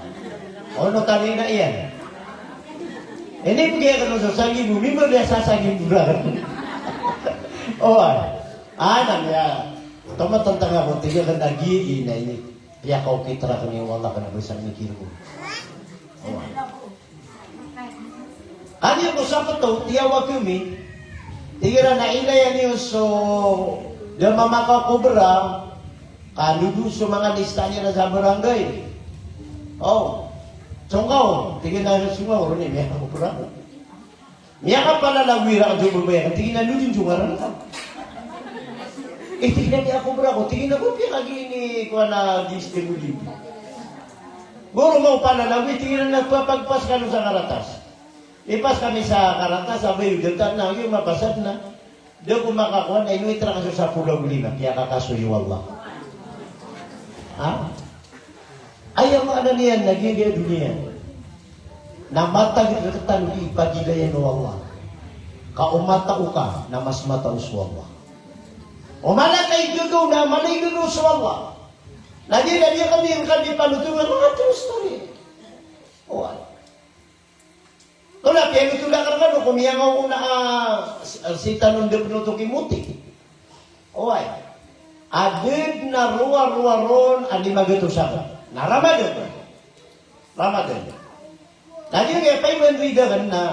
Ono tano na iyan. Ini pgiya kano sa sangibo, mimba niya sa sangibo ra. Oway. Ana miya. Tomatantang ako, tig iyan a giya ini. Piyakaokit rakn iyan o Allah kna ba sangkir ko. Oway. Kagiya ko sa pito, tiyawag kami. Tig iran a ilaya niyo so da mamakakobra, ka lodon so manga lista niyan sa barangay. O. Songkaw, tig iyan a songkaw, roo niyan miyakakobra. Miyakapalalagoy rakn so babay akn, tig iyan a lodon so ngaran ka. Eh, tig iyan a miyakakobra ko, tig iyan a ko piyakagini ko ana lista mo di. Goro mo palalagoy, tig iyan a pagpas kano sa karatas. Ipas kami sa karatas, abay, o da tano, giya mapasad na. Da ko makakowa na ino itra ka so sapolo ago lima, piyakakasoy o Allah. Ha? Aya maana niyan na giya doniya. Na matag rktano di ipagilayan o Allah. Ka o matao ka, na mas matao so Allah. O mala ka igagaw na, mala igagaw so Allah. Na di, na di kami, kami panotongan, mga true story. Oway. Tona, piyanotola ka rkano ko miyangaoona a, ah, si, ah, si tanon da pn oto kimoti. Oway. Adn a rowar-rowar on a lima gatos a. Na Ramadan. Ramadan. Na di nga payman rida kan na.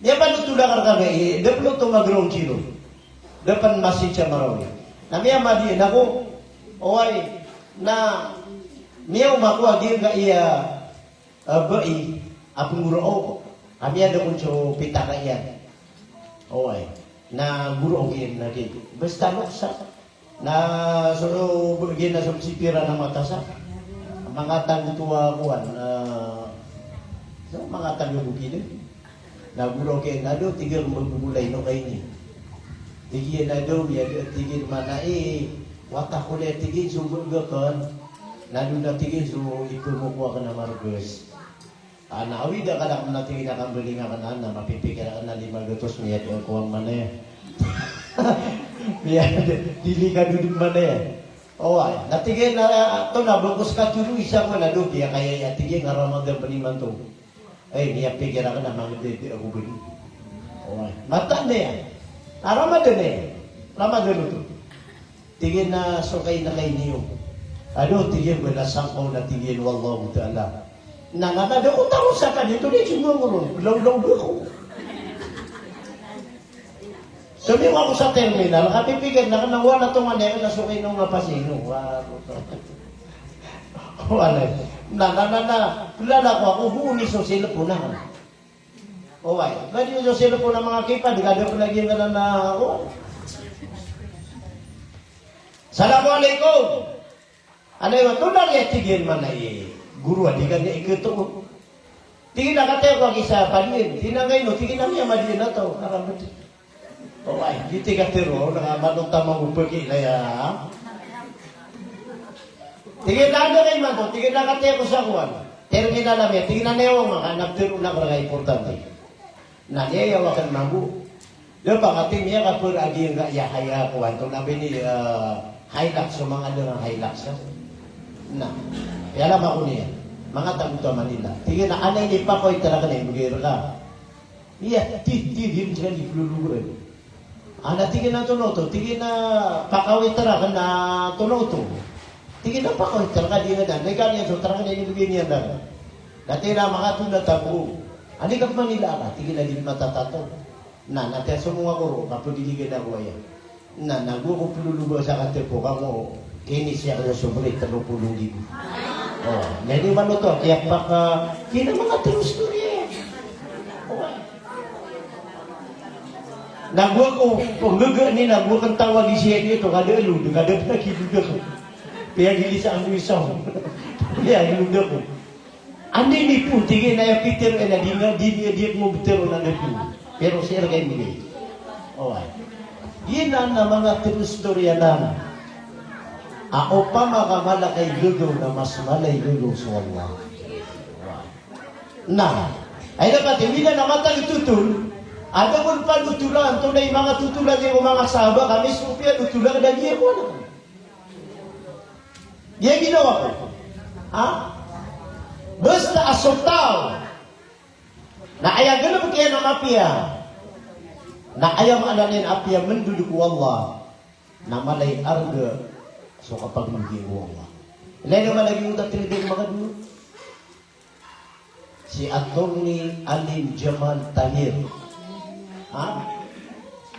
Miyapanotola ka rkami, eh, da pn oto maground zero. Da pn masija marawi. Na miyamadiin ako, oway, na miyaoma ako a giyangkai a, eh, bai a pnggorao. Ka miyada kon so pitaka iyan. Oway, na gorao iyan na di. Basta loksa. Na so, so, giya na so sipira na matasa. Manga tanggo to a kowan, ah, so manga tanggo ko kida. Na goro ki na do, tig iyan, "Mbgolay no kaini." Tig iyan a do, iya do, tig iyan, mana i, wata ko le, tig iyan, so mbgakn. Na do na, tig iyan, so ipo mo kowa kna margas. Ana, awida ka da kna tig iyan a kambaling akn ana, mapipikir akn a lima gatos miyada ko ang mana. Miyada, dili ka dodon mana. Oway, na tig iyan a, to na bokos ka toro isa ko na do, kiyakaya iya tig iyan a Ramadan pn imanto. Ay, miyapikir akn a mangdede ako bani. Oway, mataan iyan. A Ramadan iyan. Ramadan oto. Tig iyan a so kainakaini iyo. Ado, tig iyan, bala sangkaw na tig iyan, wallahu ta'ala. Na, na, na, da ko taro sa kanya, to di, sumangoro, lawlaw da ko. Sabi ko ako sa terminal, kapipikir na kanawa na to nga niya, na so kaino nga pasino. Wa, wala. Na, na, na, na, kilala ko ako, buo ni so cellphone na. Oway, ba di so cellphone a manga keypad, ka da pn lagi nga na, na, o. Assalamualaikum. Anay, wa, to na aya tig iyan mana i goro a di ka niya ikto. Tig iyan a kataya ko a kisa padiin. Tig iyan a ngaino, tig iyan a miyamadiin a taw. Karambet. Oway, di tig a tero, na manontang mangopeki na iya. Tig iyan a anda ka imanto, tig iyan a kataya ko sa kowan. Terminal ami, tig iyan a niyawang ka, na tero na ka rka importante. Na niyayawakan mambo. Da pangati niya ka per agi nga iya haya kowan to na bini, eh, Hilux, so manga dn a Hilux. Na. Iyala mako niya. Manga tago to a Manila. Tig iyan a anay ni pakaw i trak na imbgay rka. Iya, ti, ti, di rin sila di peluluguran. Ana tig iyan a tono to, tig iyan a pakaw i trak na tono to. Tig iyan a pakaw i trak a di nga dan. Naikan iyan so trak na inibgay niyan dan. Dati na manga to na tago. Ani ka Manila ka, tig iyan a di matatato. Na, na tiya so manga goro, kapagiligan ako aya. Na, na go ko peluluba sa katepo, kamo, ini siya ka so bri, telo polo ribo. O, na di manoto, kiyapaka, kina manga true story. O. Na go ko, o, gaga ni, na go kan tawag i siya dito, kada elo, kada pnakilugak. Piyagilisa ako isa. Piyagilugak ko. Anda ini po, tig iyan a aya pitero iyan a di nga, di niya, di ako mo pitero na anda po. Pero sii rka imbgay. Oway. Giyanan a manga tero istoriya nan a opama ka mala ka i gagaw na mas mala i gagaw so Allah. Oway. Na, aya dapat i wida na matag i totol, adn kon panotolan, antonaa i manga totolan iyan ko manga sahaba, ka mismo piya totolan da giya ko anak. Giya ginawa ko. Ha? Basta a so taw na aya galbk iyan a mapiya, na aya maana niyan a piya mandod ko Allah, na mala i arga so kapagmgi ko Allah. Ilay na mala i giyangkoto a tiro ko manga dowa. Si Attorney Alim Jamal Tahir. Ha?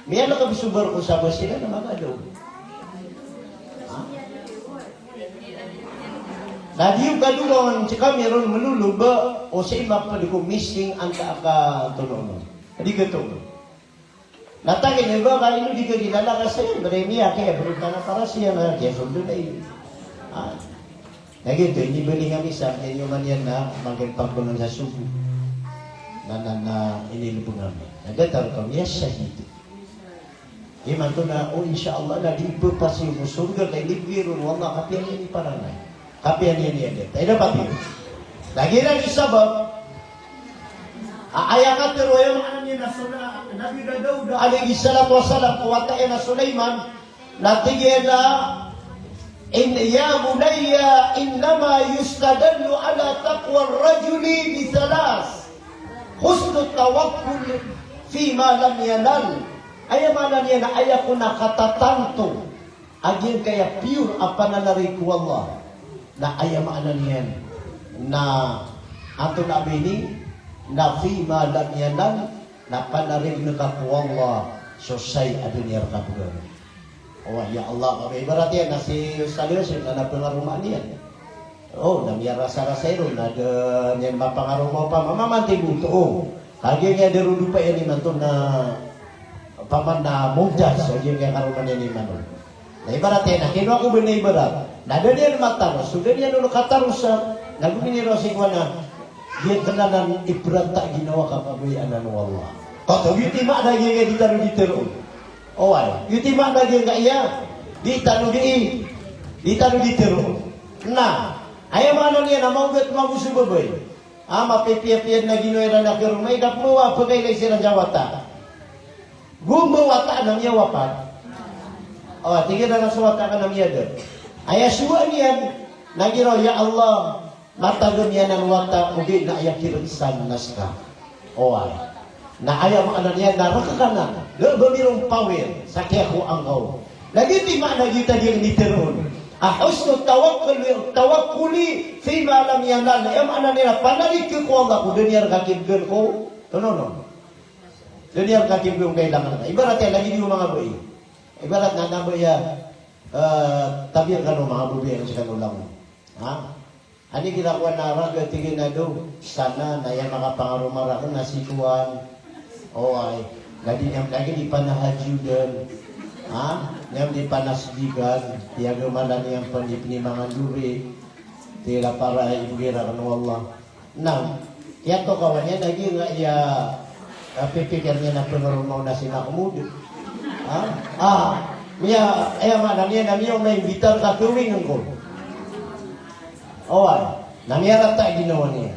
Miyalakab so barko sa Basilan a manga dowa. Ha? Na di iyo kadowa on si kami ron melolo ba o sii mapd ko missing antaa ka tonono. Di gto. Na tagin iba ka ino di ka kilala ka saya, bari niya kaya bro ka na para siya na kaya sold na iyo. Ah. Na giyoto, inibaling ami sa, kaya niyo man iyan na magpagbangan sa sugo. Na, na, na, inilbng ami. Na datar kami a shahid. Imanto na, o, insha Allah, na di pepasi ko sorga, kay libgi ron, wallah, kapiya niyan i paranay. Kapiya niyan iyan. Tayo dapat iyo. Lagid iran i sabap. A, aya katharo, aya maana niyan na Sula-, Nabi Daud alayhis salatu wassalam, ko wata iyan a Sulaiman, na tig iyan a, in, ya bunayya, innama yustadallu ala taqwa rajuli bi thalas. Husnut tawakkul fima lam yanal. Aya maana niyan na aya kon a katatanto a giyangkaya pure a pananarig ko Allah, na aya maana niyan na antonaa ba ini, na fima lam yanal, na panarign ka ko Allah so sai a da niyan kabgan. O, ya Allah, ibarat iyan na si Ustadh Yusuf na, na pangaroma niyan. O, na miyarasarasa iron na da niyan mapangaroma opama, mamantay bo oto. O, kagiya niyan da ron dopa iyan imanto na opama na Mumtaz, kagiya niyan karoma niyan imanto. Na ibarat iyan, na kinowa ko ba na ibarat. Na da niyan mataros, so da niyan on katarosan, na gominiraw sii ko ana, giyangkanan i pranta ginawa ka kabayaan o Allah. Kato, giyoto i maana giyangkaya di tano di tharoon. Oway, giyoto i maana giyangkaya di tano di, di tano di tharoon. Na, aya maana niyan na maogat mago so babay. A, mapipiyapiya na ginawa iran a karoma, i da pn mawa pkailay siran sa wata. Go mbawata na miyawapat. O, tig iran a so wata ka na miyada. Aya sowaan iyan, na giraw, ya Allah, matag ami anan wata, ogaid na aya kirgsan na ska. Oway. Na aya maana niyan na rk ka anan, da ba mi ron pawir sa kiyakowaan ka on. Lagid i maana giyoto a di nitharoon a husnut tawakkul, tawakkuli fima lam yanal. Aya maana niyan na panarig ko Allah ko da niyan rk kibgan ko, no, no, no. Da niyan rk kibgan ko kailangan ka. Ibarat iyan lagid iyo manga babay. Ibarat na, na ba iya, eh, tabiya kano manga babay a skano langon. Ha? Anda i kira kowan a raga, tig iyan a, do, sana na aya makapangaroma rakn na si kowan. Oway. Na di niyan lagid i panahajudan. Ha? Niyan di panasdikan. Tiyaga mala niyan pn di pn i mangandori. Tira para ibgay rakn o Allah. Na, aya tokawan iyan lagid nga iya, ah, pipikir niyan a pangaroma on na si Mahmud. Ha? Ah, iya, aya maana niyan na miyaoma i imbitar ka kawing ko. Oway, na miyarata i ginawa niyan.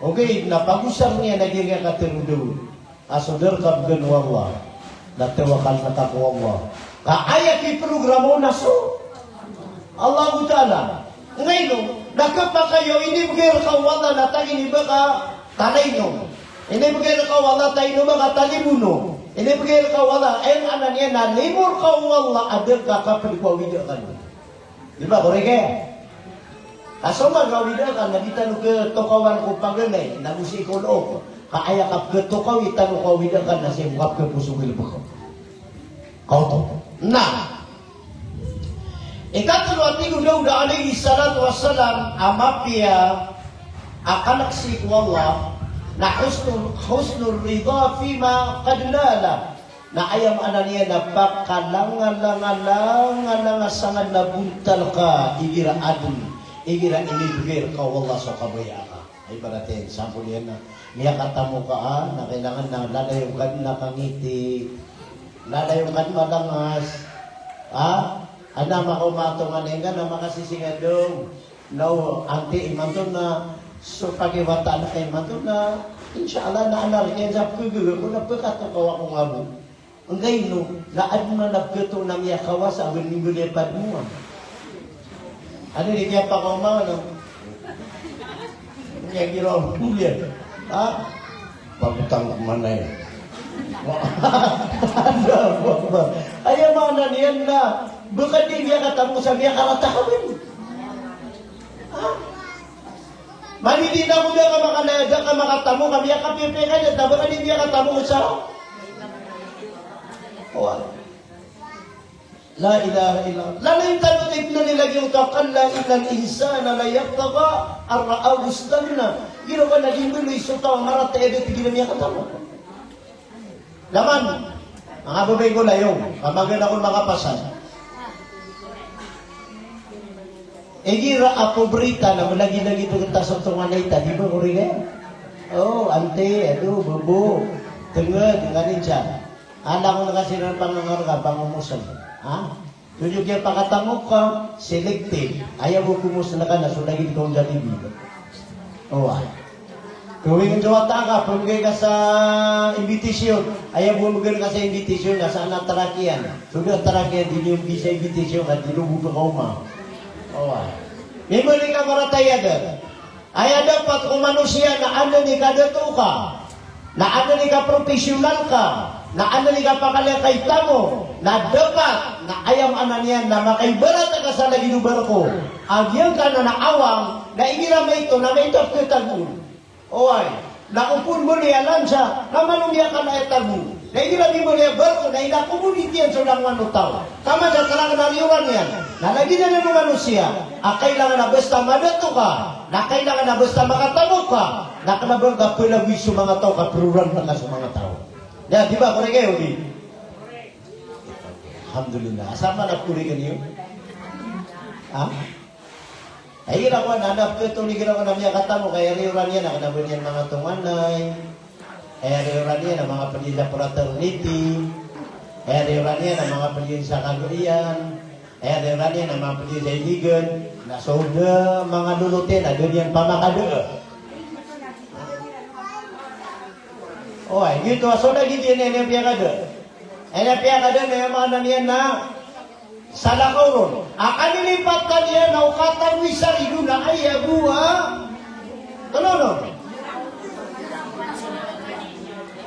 Ogaid na pagosar niyan a giyangkaya katharo o Daud a so da rk kabgan o Allah, na tawakkal ka ko Allah. Ka aya kiprograma on na so Allahu Ta'ala. Ngkaino, na khapakay o inibgay rka o Allah na tagini ba ka talaino. Inibgay rka o Allah talaino ba ka talibono. Inibgay rka o Allah, aya maana niyan na limo rka o Allah a da ka kapd ko awida kano. Di ba, korek iyan? Ka so man ko awida ka na di tano khatokawan ko paganay, na go sii ko loob. Ka aya kapkhatokawi tano ko awida ka na sii ko kapkhaposo ko galbk. Kaoto. Na, ikatlo a tig o Daud alayhis salatu wassalam a mapiya a kalk sii ko Allah, na husnul, husnul ridha fima qad nala. Na aya maana niyan na pakalangalanga, langalanga sangad na bontal ka igira adn, igira inibgay rka o Allah so kabaya aka. Ibarat iyan, sampol iyan na miyakatamok ka, a, na kailangan na lalayon ka dn a kangiti, lalayon ka dn a malangas, a, adn a makaoma a tonganay ngka na makasisingado. Na o anti imanto na so pakiwataan ka imanto na, insha Allah, na anar iyan sa pkhagaga ko na pkatokaw ako ngka bo. Angkaino, na adn man a pkatoon a miyakawasa a ba nimbaloy a padmoan. Ano di kiyapakaoma, ano? Niyan giraw ko niyan. Ha? Pagotang ko man ay. Aya maana niyan na, ba ka di miyakatamok sa miyakarata ka ba? Ha? Manini na ko da ka makana-, da ka makatamok a miyakapipiya ka, da ba ka di miyakatamok sa? Oway. La ilaha illallah. Lalayon tano, tig iyan, lagid oto a, "Kalla innal insana layatgha an ra'ahul istaghna." Giraw ka na di mbaloy so taw a marata i da, tig iyan, a miyakatamok. Laman, manga babay ko layo, ka magaan ako makapasad. Igira a pobrita na malagilagid a gita so tonganay ta, di ba, korek? O, ante, ado, babo, tenged, nganin siya. Ala ko na kasi ran pangangarga, pangomosn. Ha? Tonaa i kiyapakatamok ka, selected. Aya bo komosn ka na so lagid ka on sa T V. Oway. Gawii ngka so wata ka, pmbgay ka sa invitation. Aya bo mbgan ka sa invitation, na sa ana tarak iyan. So da tarak iyan, di niyo mbgi sa invitation, na di niyo bo pkaoma. Oway. Mimbaloy ka marata i adat. Aya dapat ko manosiya na adn i kadato ka, na adn i kapropesyonal ka, na adn i kapakala ka i tamok, na dapat na aya maana niyan na makaibarat ka sa lagid o barko a giyangkanan a awang, na igira maito na maito a pkhatagoon. Oway, na o pn mbaloy a lansa, na malo miyakala i tago. Na igira di mbaloy a barko, na ina komoditi iyan so langowan o taw. Taman sa tarak na riyoran iyan. Na lagid anan o manosiya a kailangan a basta madato ka, na kailangan a basta makatamok ka, na kna ba ngka palagoy so manga taw ka paroran ka so manga taw. Ya, di ba? Korek iyo, di? Alhamdulillah. Asar man a korek iyo? Ha? Ay, igira ko na, na pkhatol, igira ko na miyakatamok, aya riyoran iyan a kna ba niyan manga tonganay. Aya riyoran iyan a manga pd iyan sa fraternity. Aya riyoran iyan a manga pd iyan sa kagoiyan. Aya riyoran iyan a manga pd iyan sa iligan. Na so da manga lolot iyan a da niyan pamakada. Oway, giyoto a so da giyoto iyan a piyakada. Aya piyakada na aya maana niyan na salakaw ron. A kanilipatan iyan na o katago i sarigo na aya bo a, tanonon.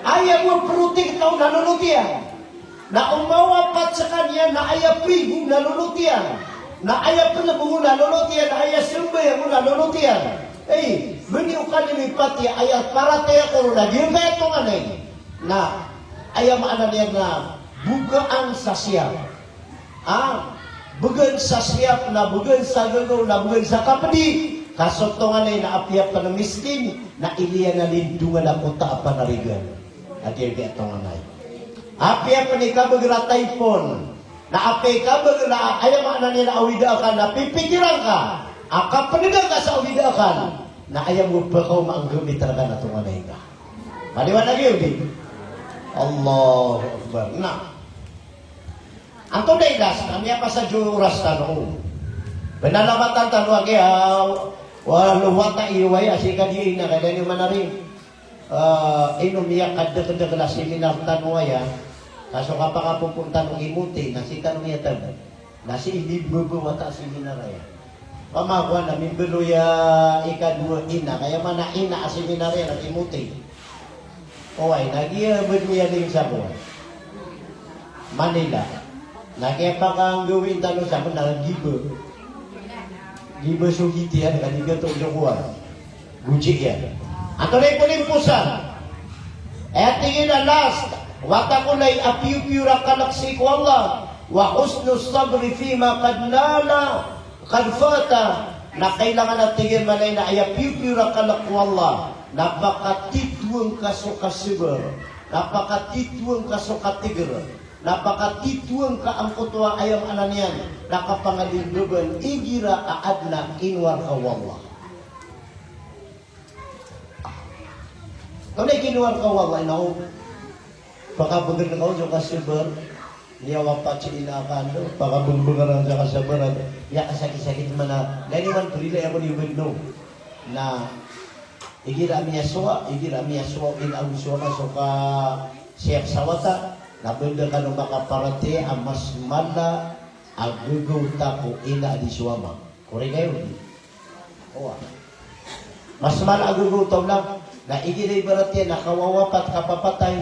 Aya bo a protekta on na lolot iyan. Na o mawapat skaniyan na aya prigo na lolot iyan. Na aya pnbong on na lolot iyan. Na aya sambayang on na lolot iyan. Ay, bni o kanilipat iyan, aya paratiyaya ko ron na giyangkaya tonganay. Na aya maana niyan na bgan sa siyap. A, bgan sa siyap, na bgan sa gagaw, na bgan sa kapdi. Ka so tonganay na apiya pn miskin, na iliyan a lindongan a kota a panarigan. A giyangkaya tonganay. Apiya pn i kabagr a typhoon, na apiya i kabagr a, aya maana niyan na awida akal, na pipikiran ka a kapnda ka sa awida akal, na aya bo a pkaoma a nggamit rka na tonganay ka. Maliwanag iyo, di? Allahu Akbar. Na antonaa i last, na miyapasad so oras tano. Pnalamatan tano a giya, a, wata iyo, aya sii ka di ina, kaya di manari. A, ino miyakadakdakl a seminar tano aya, ka so kapakapopoon tano i Moti, na sii tano miyatag. Na sii di baba wata a seminar aya. Pamagoan a mimbaloy a ikadowa ina, kaya mana ina a seminar aya na i Moti. Oway, na giya bad miyaling sa kowan. Manila. Na kiyapakanggawi tano sa kna giba. Giba so gitiyan, ka di gato so kowan. Goji iyan. Antonaa i polimposan? Aya tig iyan a last, wata ko lay a piyopiyor a kalk sii ko Allah, wa husnus sabri fima qad nala, qad fata. Na kailangan a tig iyan manay na aya piyopiyor a kalk ko Allah, na pakatithowan ka so kasabar, na pakatithowan ka so katigr, na pakatithowan ka angkoto a aya maana niyan na kapangalindoban igira a adn a inowar ka o Allah. Tonaa i kinowa rka o Allah, ina ko. Pakabeger ka o so kasabar. Miyawapat so ina akn, pakabeger ka o so kasabar. Miyakasakit-sakit man a, gani man, prilai ako ni bedno. Na igira miyasowa, igira miyasowa o ina ago so ama so kasiyap sa wata, na benda kano makaparatiyaya a mas mala a gagawta ko ina a di so ama. Korek ayo, di? Oway. Mas mala a gagawta o lang. Na igira ibarat iyan na kawawapat, kapapatay.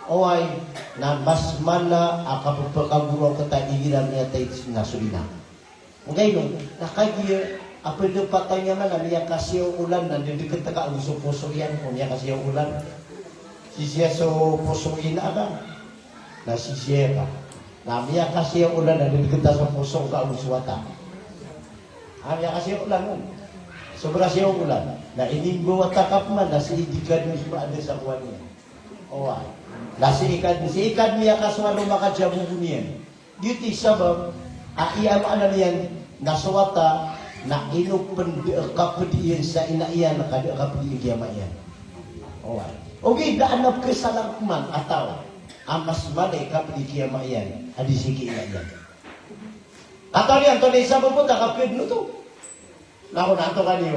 Oway. Na mas mala a kapepekagoraok ta igira miyatay na so ina. Ogaid on, na kagiya a ped a patay niyan man na miyakasiyaw o olan na dedeket ka ago so poso iyan, o miyakasiyaw o olan. Sisiya so poso o ina ka, na sisiya ka. Na miyakasiyaw o olan na dedeket so poso ka ago so wata. A miyakasiyaw o olan, o. Sobra siyaw o olan. Na inimbawata ka pman na sii di ka dn so maada sa kowan iyan. Oway. Na sii ka dn, sii ka dn miyakasowa o makajabobo niyan. Giyoto i sabap a, aya maana niyan na so wata na ino pn da a kapedi iyan sa ina iyan ka da a kapedi iyan ki ama iyan. Oway. Ogaid na adn a pekesalang pman a taw a mas mala i kapedi ki ama iyan a di sii ki ina iyan. Katawan iyan antonaa i sabap oto a kaped oto. Lako na anto kaniyo.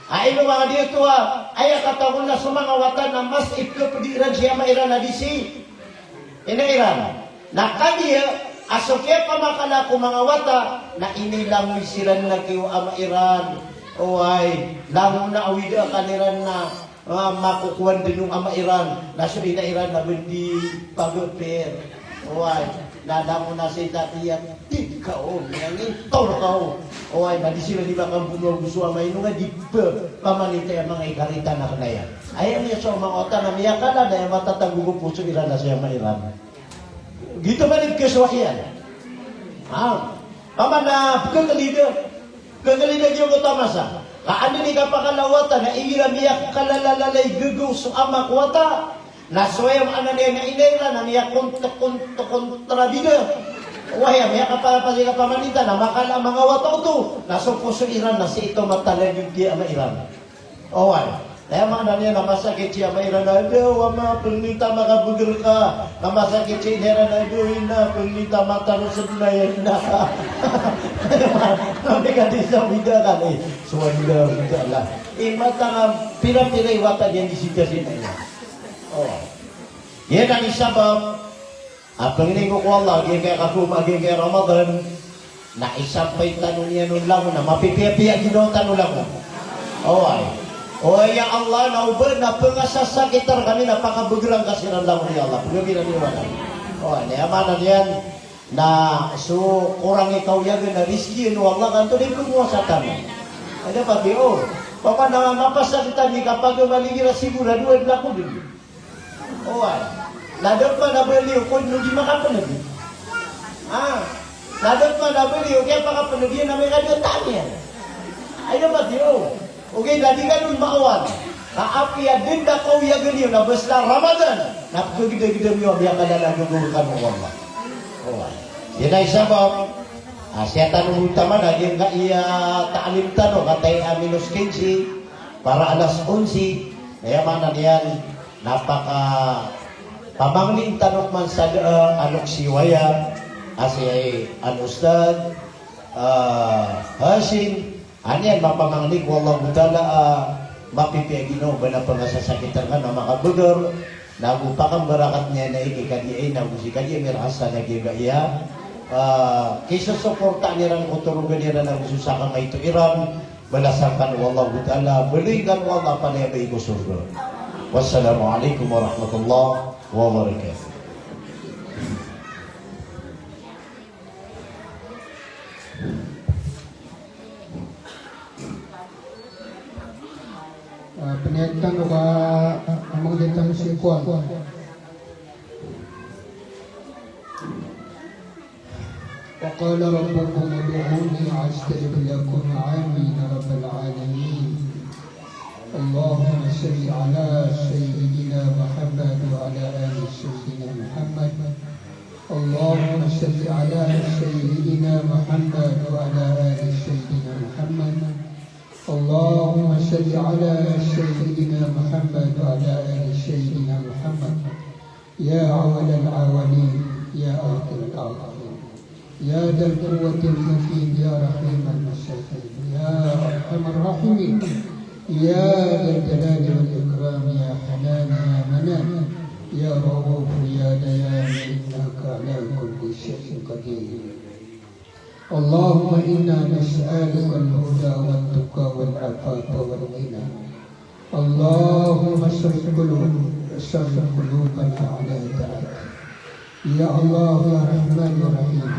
A ino manga giyoto a, aya katawan na so manga wata na mas ipkapedi iran si ama iran a di si ina iran. Na kagiya a so kiyapamakala ko manga wata na inilangoy siran na ki o ama iran. Oway, langon a awida a kaniran na Ah, makokowan dn o ama iran, na so ina iran na bndi pagpir. Oway, na langon a sii tatiya, tig ka o, miyangintol ka o. Oway, na di siran di makambono ago so ama ino nga di ba, pamanitaya manga ikarita na kna iyan. Aya niyan so ama oto na miyakala na aya matatago ko poso iran na so ama iran. Giyoto man i pkhasowa iyan. Ha? Paman na pkhakalida. Pkhakalida giyoto a masa. Ka anda i kapakala o wata na igira miyakalalalala i gagaw so ama ko wata. Na so aya maana niyan na ina iran na miyakontokontokontra bida. Oway, miyakapalapalaya pamanita na makala manga wata oto. Na so poso iran na sii oto matalagid ki ama iran. Oway. Aya maana niyan na masakit si ama iran a, "Aduh, ama, pangni ta makabeger ka." Na masakit si ina iran a, "Aduh, ina, pangni ta mataros dn aya ina." Na di ka di sa bida kali. Subhanallah, subhanallah. Imanto na pira-pira i wata niyan di sii ka si ina iran. Oway. Giyanan i sabap a pangni ko ko Allah, giyangkaya kakowa, giyangkaya Ramadan, na isampay tano niyan on langon a mapipiyapiya ginawa tano langon. Oway. O ya Allah, na oba na pngasasakit rkami na pakabegeran ka siran langon, ya Allah. Pagamiran iran. Oway, na aya maana niyan na so korang i kawiyagan na rizki o Allah, kanto di pmowasa tano. Aya pati o, paman na mapasakit tano i kapagamaligir a sigurado a dn ako dn. Oway. Na da pman a baliyo ko ino di makapneg. Ah. Na da pman a baliyo kiyapakapneg iyan na miyakadiyata niyan. Aya pati o. Ogaid na di ka dn maawal. Ka apiya dn da kawiyagan iyo na basta Ramadan. Na pkhagdagda iyo a miyakalala a gagaw rkano o Allah. Oway. Giyanan i sabap a sii tano oto man a giyangkaya taalim tano, kataya a minos kinsi para alas onse. Aya maana niyan na pakapamangnin tano man sa da a, eh, anok si waya, a si, eh, Al-Ustadh, eh, Hashim, a niyan mapamangni ko Allahu Ta'ala, eh, mapipiya ginawa, ba na pngasasakit rkano a makabeger, na go pakambarakat niyan a ikikadiya iyan, na go si kadiya mirasa na giyangkaya, eh, kisosoportaan iran ko torogan iran, na go so sakamaito iran, balasan kano o Allahu Ta'ala, baloy kano o Allah a palaya bai ko sorga. Wassalamu alaikum warahmatullahi wabarakatuh. Ah, pniyatan o ka, ah, amang datan si kuwan. وقال ربكم ادعوني أستجب لكم. آمين رب العالمين. اللهم صل على سيدنا محمد وعلى آل سيدنا محمد. اللهم صل على سيدنا محمد وعلى آل سيدنا محمد. اللهم صل على سيدنا محمد وعلى آل سيدنا محمد. يا أول الأولين، يا آخر الآخرين، يا ذا القوة المتين، يا رحيم المساكين، يا أرحم الراحمين، يا ذا الجلال والإكرام، يا حنان يا منان، يا رؤوف يا ديان، إنك على كل شيء قدير. اللهم إنا نسألك الهدى والتقى والعفاف والغنى. اللهم صرف قلوب-، صرف قلوبنا على طاعتك. Ya Allah, ya Rahman, ya Rahim.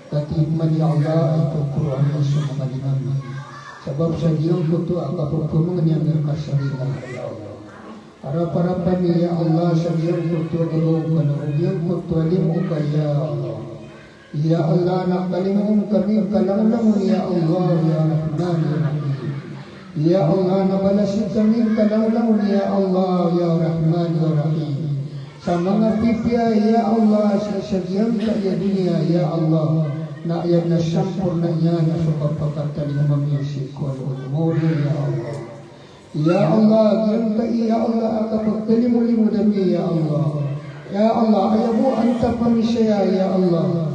Katii man, ya Allah, a iporo ami so manga lima mi. Sabap sa giyangkoto a kapepemangni ami rka sa rila, ya Allah. Arap-arap ami, ya Allah, sa giyangkoto a gagaw ka na o giyangkoto a limo ka, ya Allah. Ya Allah, na kalimoon kami ka langolangon, ya Allah, ya Rahman, ya Rahim. Ya Allah, na balasi kami ka langolangon, ya Allah, ya Rahman, ya Rahim. Sa manga pipiya, ya Allah, sa, sa giyangkaya doniya, ya Allah, na aya na samporna iyan na so kapakatalingoma ami sii ko umor, ya Allah. Ya Allah, giyangkai, ya Allah, a kapakalimolimoo ami, ya Allah. Ya Allah, aya bo a antap ami saya, ya Allah.